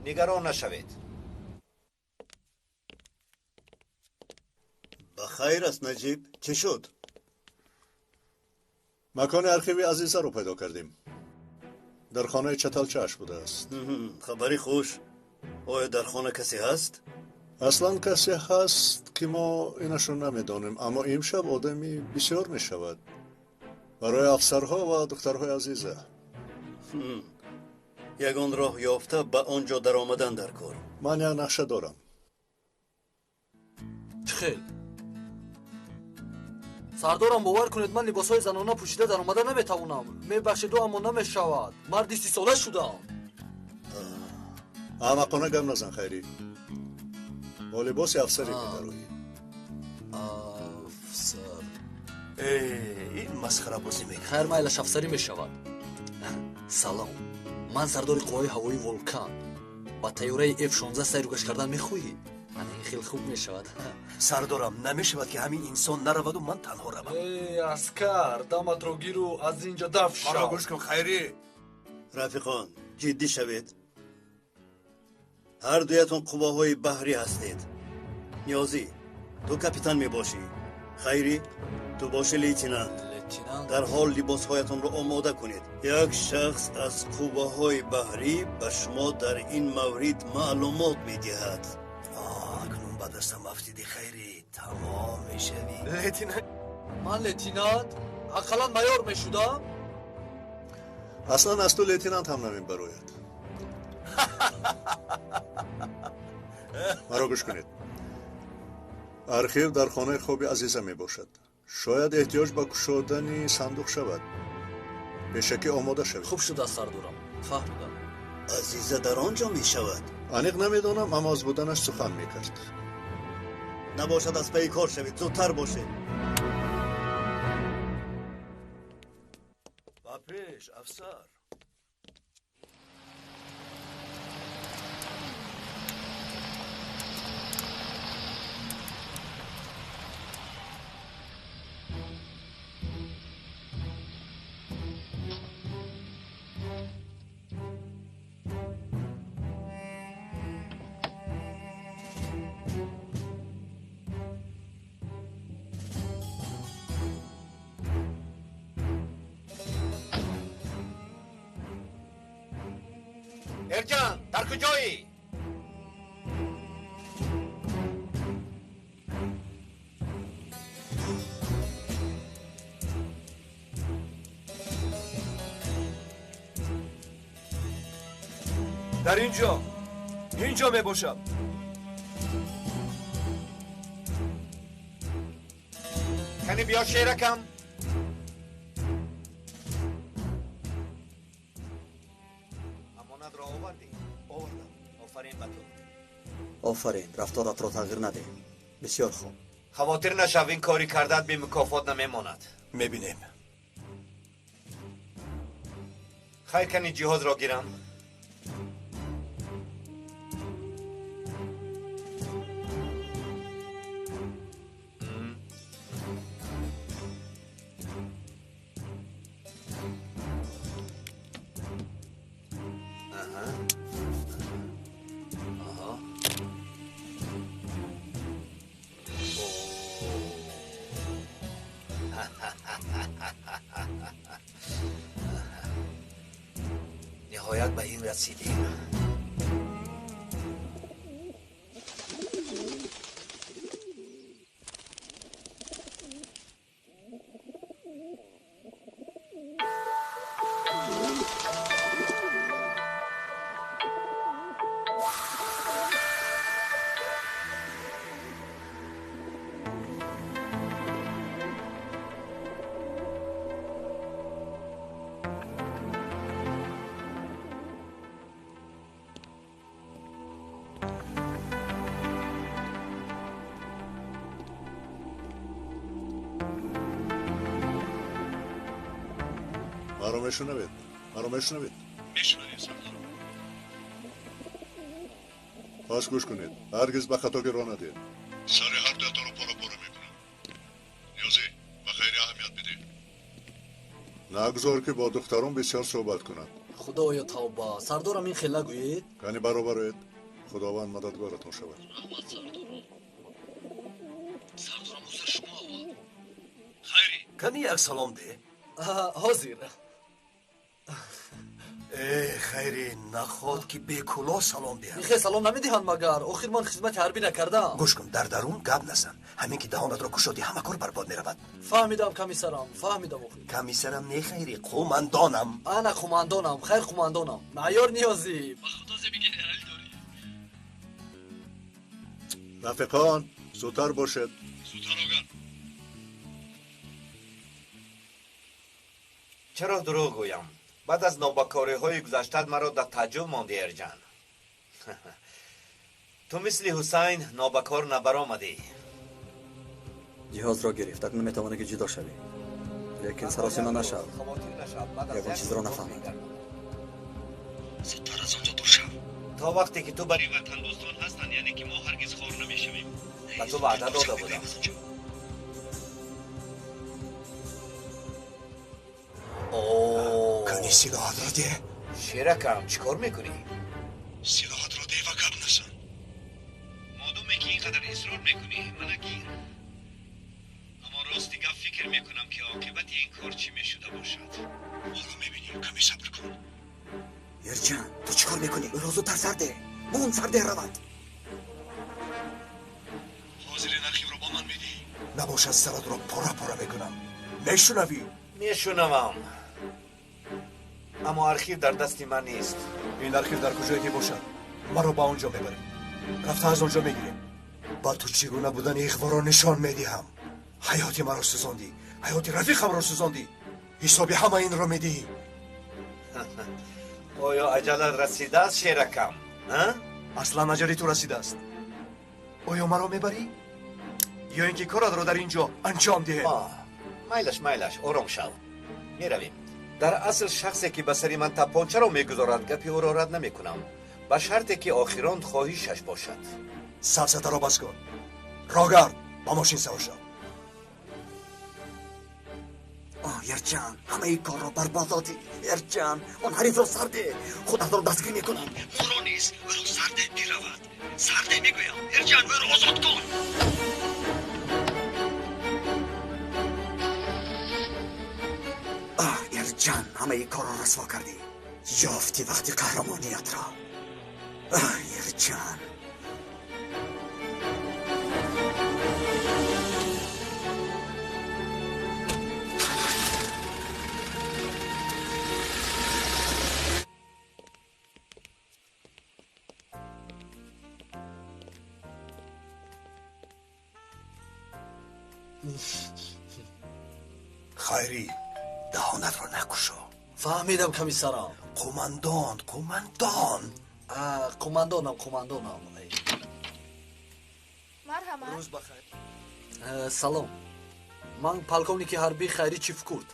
Speaker 1: Нигарон нашавед.
Speaker 7: Ба хайр аст, Наҷиб. Чӣ шуд?
Speaker 4: Макони архиви Азизаро пайдо кардем. Дар хонаи чаталчааш будааст.
Speaker 8: Хабари хуш. Оё дар хона касе ҳаст?
Speaker 4: Аслан касе ҳаст, ки мо инашро намедонем, аммо имшаб одами бисёр мешавад. Барои афсарҳо ва духтарҳои Азиза.
Speaker 8: Ягон роҳ ёфта ба он ҷо даромадан дар кор.
Speaker 4: Ман як нақша дорам.
Speaker 9: Чӣ хел? Сардорам, бовар кунед, ман либосҳои занона пӯшида даромада наметавонам. Мебахшеду, аммо намешавад. Марди 30-сола шудам.
Speaker 4: Аҳмақона гап назан, Хайрӣ. Бо либоси афсаре медароӣ.
Speaker 9: Афсар.
Speaker 12: Ин масхарабозӣ мекунад.
Speaker 9: Хайр, майлаш, афсарӣ мешавад. Салом, ман сардори қувваи ҳавоии Волкан. Ба тайёраи F-16 сайру гашт кардан мехоҳӣ? Ана ин хеле хуб мешавад.
Speaker 12: Сардорам, намешавад, ки ҳамин инсон нараваду ман танҳо равам.
Speaker 5: Эй, аскар, даматро гиру аз ин ҷо дафт шав.
Speaker 17: Маро гӯш кун, Хайрӣ.
Speaker 8: Рафиқон, ҷиддӣ шавед. Ҳар дуятон қувваҳои баҳрӣ ҳастед. Ниёзӣ, ту капитан мебошӣ. Хайрӣ, ту боши лейтенант. Дар ҳол либосҳоятонро омода кунед. Як шахс аз қувваҳои баҳрӣ ба шумо дар ин маврид маълумот медиҳад.
Speaker 12: Акнун ба дастам афтидӣ, Хайрӣ, тамом мешавӣ.
Speaker 5: Лейтенант?
Speaker 9: Ман лейтенант? Ақаллан майор мешудам?
Speaker 4: Аслан аз ту лейтенант ҳам намебарояд. Маро гӯш кунед. Архив дар хонаи хоби Азиза мебошад. Шояд эҳтиёҷ ба кушодани сандуқ шавад. Пешакӣ омода шавед.
Speaker 9: Хуб шудааст, сардорам, фаҳмидам.
Speaker 8: Азиза дар он ҷо мешавад?
Speaker 4: Аниқ намедонам, аммо аз буданаш сухан мекард.
Speaker 8: Набошад, аз пайи кор шавед, зудтар бошед.
Speaker 12: Ба пеш, афсар.
Speaker 1: Эрҷан, дар куҷоӣ?
Speaker 12: Дар инҷо, инҷо мебошам.
Speaker 1: Кани биё, шеракам. Амонатро овардӣ?
Speaker 12: Овардам.
Speaker 1: Офарин ба ту.
Speaker 2: Офарин, рафторатро тағйир надеҳ. Бисёр хуб.
Speaker 1: Хавотир нашав, ин кори кардат бе мукофот намемонад.
Speaker 12: Мебинем.
Speaker 1: Хайр, кани ҷиҳозро гирам. Ниҳоят ба ин расидем.
Speaker 17: Маро мешунавед? Маро мешунавед?
Speaker 12: Мешунавем, сардор.
Speaker 17: Пас гӯш кунед. Ҳаргиз ба хатогӣ роҳ надиҳед. Сари ҳар дуятонро пора-пора мекунам. Ниёзӣ, ба хайри аҳамият бидеҳ. Нагузор ки бо духтарон бисёр суҳбат кунад.
Speaker 9: Худоё тавба, сардорам ин хел нагӯед.
Speaker 17: Кани баробароед. Худованд мададгоратон шавад.
Speaker 9: Раҳмат, сардорам. Сардорам, ҳозир шумо аввал. Хайри.
Speaker 12: Кани як салом деҳ.
Speaker 9: Ҳозир.
Speaker 12: Э, хайри, наход ки бекулоҳ салом диҳам.
Speaker 9: Ихе салом намедиҳанд магар? Охир ман хизмати ҳарбӣ накардам.
Speaker 12: Гӯш кун, дар дарун гап назан. Ҳамин ки даҳонатро кушодӣ, ҳама кор барбод меравад.
Speaker 9: Фаҳмидам, комиссарам, фаҳмидам охир.
Speaker 12: Комиссарам не, хайри, қумандонам.
Speaker 9: Ана қумандонам, хайр қумандонам. Маъёр Ниёзӣ. Ба худо зеби генералӣ дорӣ.
Speaker 17: Рафиқон, зудтар бошед.
Speaker 12: Зудтар огар.
Speaker 1: Чаро дурӯғ гӯям? Баъд аз нобакориҳои гузаштаат маро дар таъҷуб монди, Эрҷан. Ту мисли Ҳусайн нобакор набаромадӣ.
Speaker 2: Ҷиҳозро гирифт, акнун метавонӣ ки ҷудо шавӣ. Лекин саросима нашав. Ягон чизро нафаҳмад.
Speaker 12: Зудтар аз он ҷо дур шав.
Speaker 1: То вақте ки ту бари ватандӯстон ҳастанд, яъне ки мо ҳаргиз хор намешавем. Ба ту ваъда дода будам.
Speaker 12: Кани силоҳатро деҳ.
Speaker 1: Шеракам, чӣ кор мекунӣ?
Speaker 12: Силоҳатро деҳ ва гап назан.
Speaker 1: Модоме ки ин қадар исрор мекунӣ, мана гир. Аммо рости гап фикр мекунам ки оқибати ин кор чӣ мешуда бошад.
Speaker 12: Ҳоло мебинем, каме сабр кун.
Speaker 2: Эрҷан, ту чӣ кор мекунӣ? Ӯро зудтар сар деҳ. Мон сар деҳ равад.
Speaker 12: Ҳозир ин архивро ба ман медиҳӣ? Набошад саратро пора-пора мекунам. Мешунавӣ?
Speaker 1: Мешунавам. Аммо архив дар дасти ман нест.
Speaker 12: Ин архив дар куҷое ки бошад, маро ба он ҷо мебарем. Рафта аз он ҷо мегирем. Ба ту чӣ гуна будани ихворо нишон медиҳам. Ҳаёти маро сӯзондӣ, ҳаёти рафиқамро сӯзондӣ. Ҳисоби ҳама инро медиҳӣ.
Speaker 1: Оё аҷалат расидааст, шеракам?
Speaker 12: Аслан аҷали ту расидааст. Оё маро мебарӣ? Ё ин ки коратро дар ин ҷо анҷом диҳем?
Speaker 1: Майлаш, майлаш, ором шав. Меравем. Дар асл шахсе ки ба сари ман тапончаро мегузорад, гапи ӯро рад намекунам. Ба шарте ки охирон хоҳишаш бошад.
Speaker 12: Сафсатаро бас кун. Рогард, ба мошин савор шав.
Speaker 2: Оҳ, Эрҷан, ҳамаи корро барбод додӣ. Эрҷан, он ҳарифро сар деҳ. Худатро дастгир мекунам. Моро низ ӯро сар деҳ биравад. Сар деҳ мегӯям. Эрҷан, ӯро озод кун. Оҳ, Эрҷан, ҳамаи корро расво кардӣ. Ёфтӣ вақти қаҳрамониятро. Оҳ, Эрҷан.
Speaker 12: Хайри, даҳонатро накушо.
Speaker 9: Фаҳмидам, комиссарам.
Speaker 12: Қумандон, қумандон.
Speaker 9: Қумандонам, қумандонам.
Speaker 11: Маро
Speaker 14: Марҳамат.
Speaker 12: Рӯз бахайр.
Speaker 9: Салом. Ман полковники ҳарбӣ Хайри Чифкурд.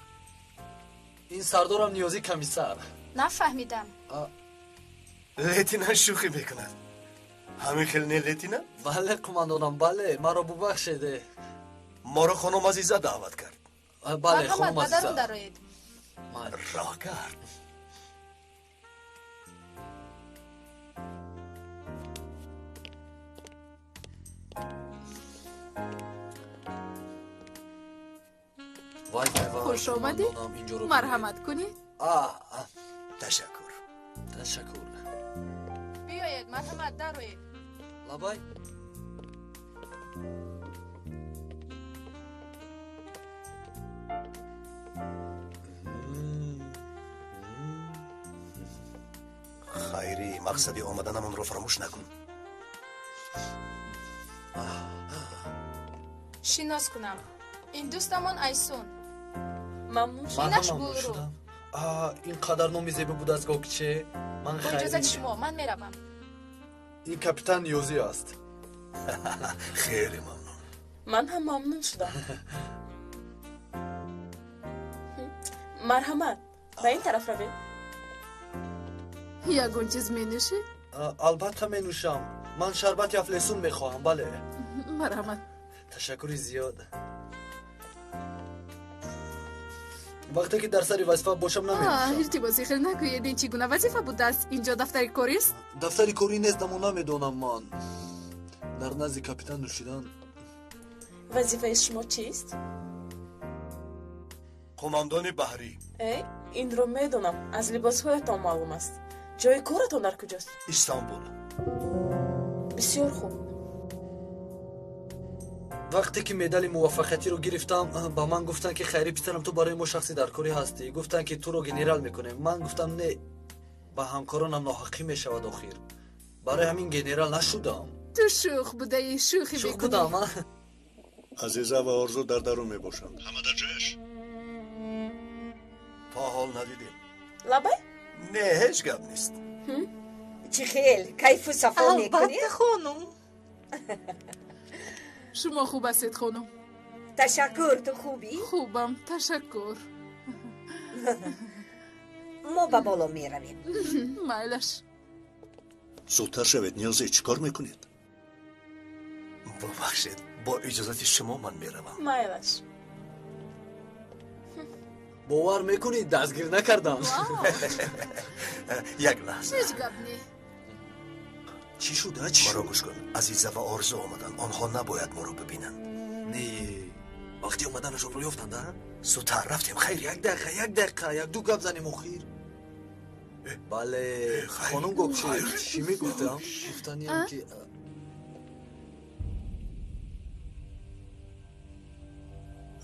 Speaker 9: Ин сардорам Ниёзӣ комиссар.
Speaker 14: Нафаҳмидам.
Speaker 12: Лейтенант шӯхӣ мекунад. Ҳамин хел не, лейтенант?
Speaker 9: Бале, қумандонам, бале. Маро бубахшед.
Speaker 12: Моро хонум Азиза даъват кард.
Speaker 9: Бале, хонум
Speaker 14: Марҳамат, ба дарун
Speaker 9: Азиза.
Speaker 14: дароед.
Speaker 12: Роҳ кард.
Speaker 9: Вай, вай, вай.
Speaker 14: Хуш омадед.
Speaker 9: Қумандонам, инҷоро бинед.
Speaker 14: Марҳамат кунед.
Speaker 12: Ташаккур.
Speaker 9: Ташаккур.
Speaker 14: Биёед, марҳамат, дароед.
Speaker 9: Лабай.
Speaker 12: Хайрӣ, мақсади омаданамонро фаромӯш накун.
Speaker 14: Шинос кунам. Ин дӯстамон Айсун.
Speaker 11: Мамнун.
Speaker 9: Ман
Speaker 14: Инаш
Speaker 9: ҳам мамнун
Speaker 14: Гулрӯ.
Speaker 9: шудам. Ин қадар номи зебо будааст, Гокче. Ман
Speaker 14: Бо иҷозати
Speaker 9: Хайри.
Speaker 14: шумо ман меравам.
Speaker 9: Ин капитан Ниёзӣ аст.
Speaker 12: Хеле мамнун.
Speaker 11: Ман ҳам мамнун шудам. Марҳамат, ба ин тараф равед.
Speaker 14: Ягон чиз менӯшед?
Speaker 9: Албатта менӯшам. Ман шарбати афлесун мехоҳам, бале.
Speaker 14: Марҳамат.
Speaker 9: Ташаккури зиёд. Вақте ки дар сари вазифа бошам, наменӯшам.
Speaker 14: Илтимоси хел накӯед, ин чӣ гуна вазифа будааст? Инҷо дафтари корист?
Speaker 9: Дафтари корӣ нест, аммо намедонам, ман дар назди капитан нӯшидан.
Speaker 11: Вазифаи шумо чист?
Speaker 12: Қумандони баҳрӣ.
Speaker 11: Э, инро медонам, аз либосҳоятон маълум аст. Ҷои коратон дар куҷост?
Speaker 12: Истанбул.
Speaker 11: Бисёр хуб.
Speaker 9: Вақте ки медали муваффақиятиро гирифтам, ба ман гуфтанд, ки Хайри писарам, ту барои мо шахси даркорӣ ҳастӣ. Гуфтанд, ки туро генерал мекунем. Ман гуфтам, не, ба ҳамкоронам ноҳаққӣ мешавад. Охир барои ҳамин генерал нашудам.
Speaker 14: Ту шӯх будаӣ, шӯхӣ
Speaker 9: Шӯх
Speaker 14: мекунӣ.
Speaker 9: будам, а?
Speaker 4: Азиза ва Орзу дар дарун мебошанд.
Speaker 17: Ҳама дар ҷояш?
Speaker 12: То ҳол надидем.
Speaker 11: Лабай.
Speaker 12: Не, ҳеҷ гап нест.
Speaker 13: Чӣ хел кайфу сафо мекунӣ?
Speaker 11: Албатта, хонум.
Speaker 14: Шумо хуб ҳастед, хонум?
Speaker 13: Ташаккур, ту хубӣ?
Speaker 14: Хубам, ташаккур.
Speaker 13: Мо ба боло меравем.
Speaker 14: Майлаш.
Speaker 4: Зудтар шавед, Ниёзӣ, чӣ кор мекунед?
Speaker 12: Бубахшед, бо иҷозати шумо ман меравам.
Speaker 11: Майлаш.
Speaker 9: Бовар мекунӣ, дастгир накардам.
Speaker 12: Як лаҳза.
Speaker 14: Ҳеҷ гап не.
Speaker 9: Чӣ шуд, а, чӣ
Speaker 12: Маро
Speaker 9: шуд?
Speaker 12: гӯш кун. Азиза ва Орзу омаданд. Онҳо набояд моро бибинанд.
Speaker 9: Не, вақти омаданашонро ёфтанд, а?
Speaker 12: Зудтар рафтем, Хайри.
Speaker 9: Як дақиқа, як дақиқа, як ду гап занем охир. Бале, хонум Гокче, чӣ мегуфтам? Гуфтаниям, ки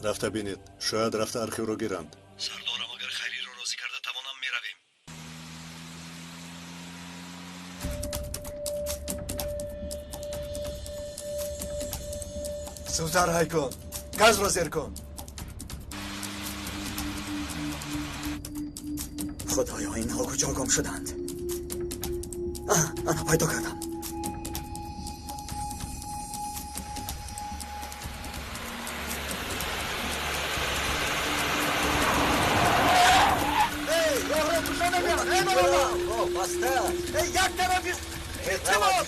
Speaker 4: Рафта бинед, шояд рафта архивро гиранд.
Speaker 12: Сардорам, агар Хайриро розӣ карда тавонам, меравем. Зудтар ҳай кун, газро зер кун.
Speaker 2: Худоё, инҳо куҷо гум шуданд? Ана, пайдо кардам. Эй, роҳро кушо намеравад, эй бародар!
Speaker 9: Баста.
Speaker 2: Эй, як тарафи илтимос!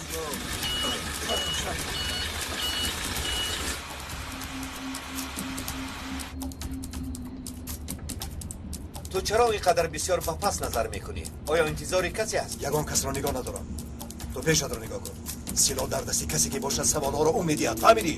Speaker 1: Ту чаро ин қадар бисёр ба пас назар мекунӣ? Оё интизори касе ҳаст?
Speaker 12: Ягон касро нигоҳ надорам. Ту пешатро нигоҳ кун. Силоҳ дар дасти касе ки бошад, саволҳоро ӯ медиҳад, фаҳмидӣ?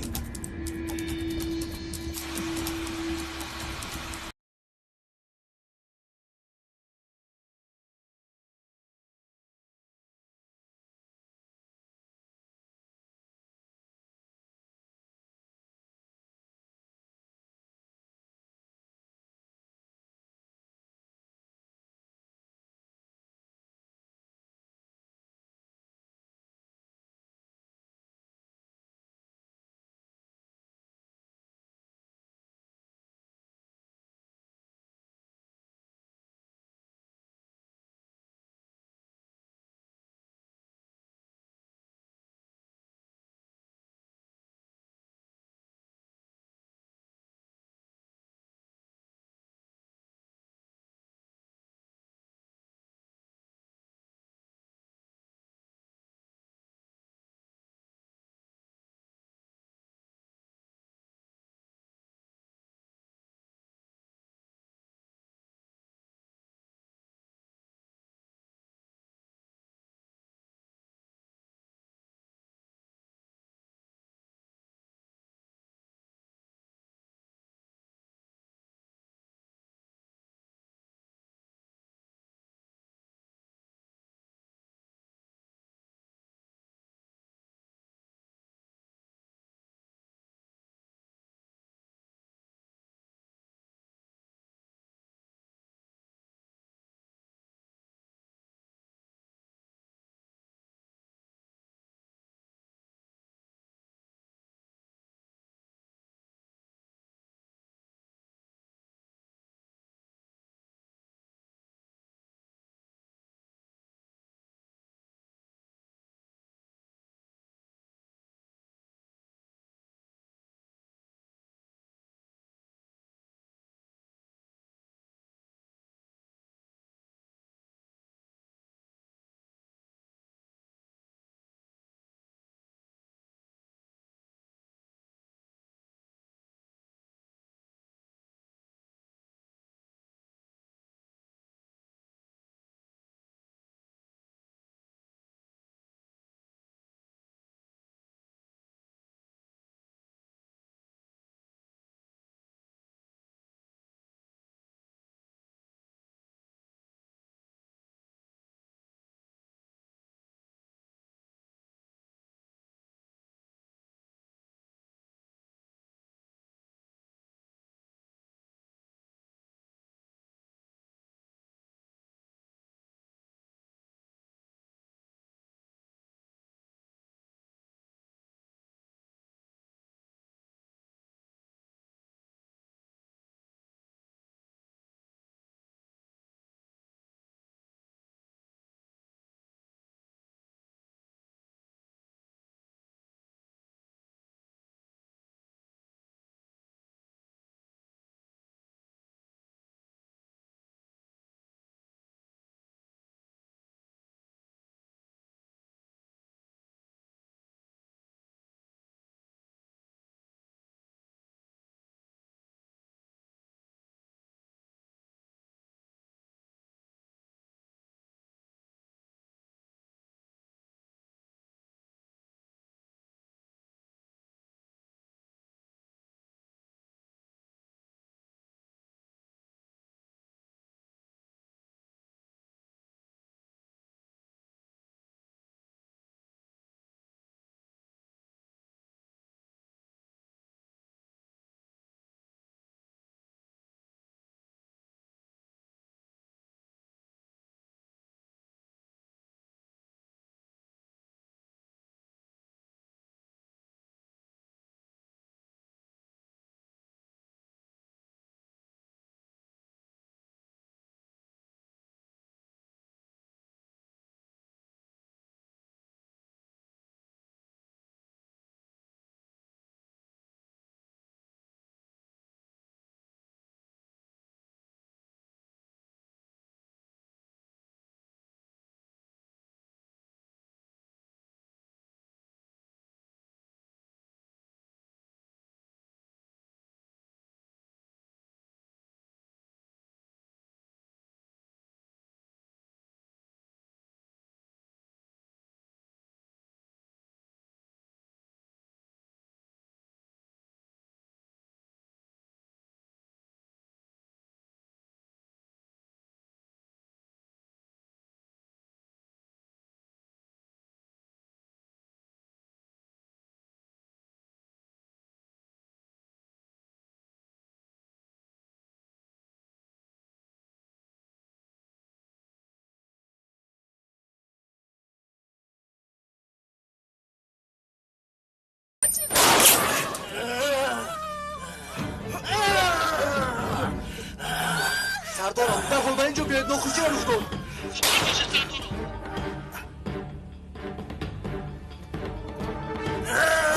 Speaker 9: Сардорам, дарҳол ба ин ҷо биёед, нохуширо рух дод.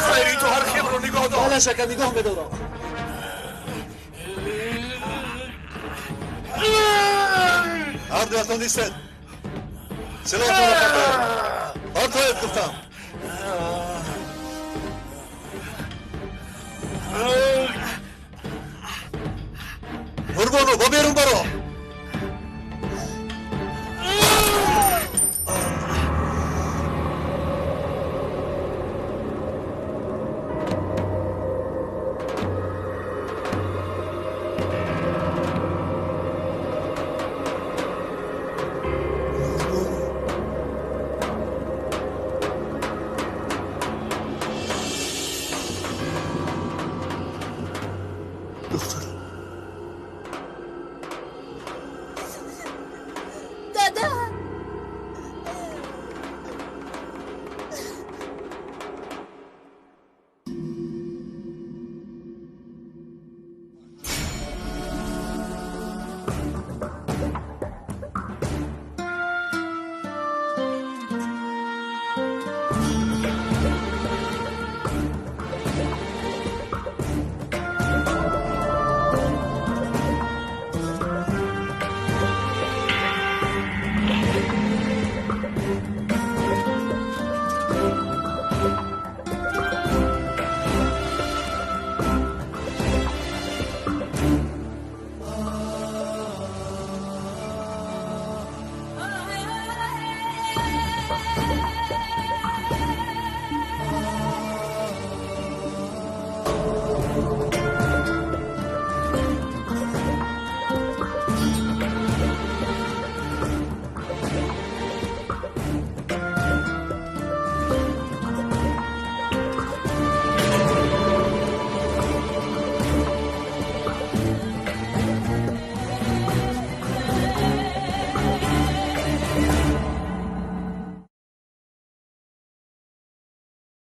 Speaker 5: Хайри, ту ҳар хелро нигоҳ дор.
Speaker 9: Бале, шака, нигоҳ медорам.
Speaker 17: Ҳар дуятон истед. Силоҳтонро партоед. Партоед, гуфтам. Нурбону, ба берун баро.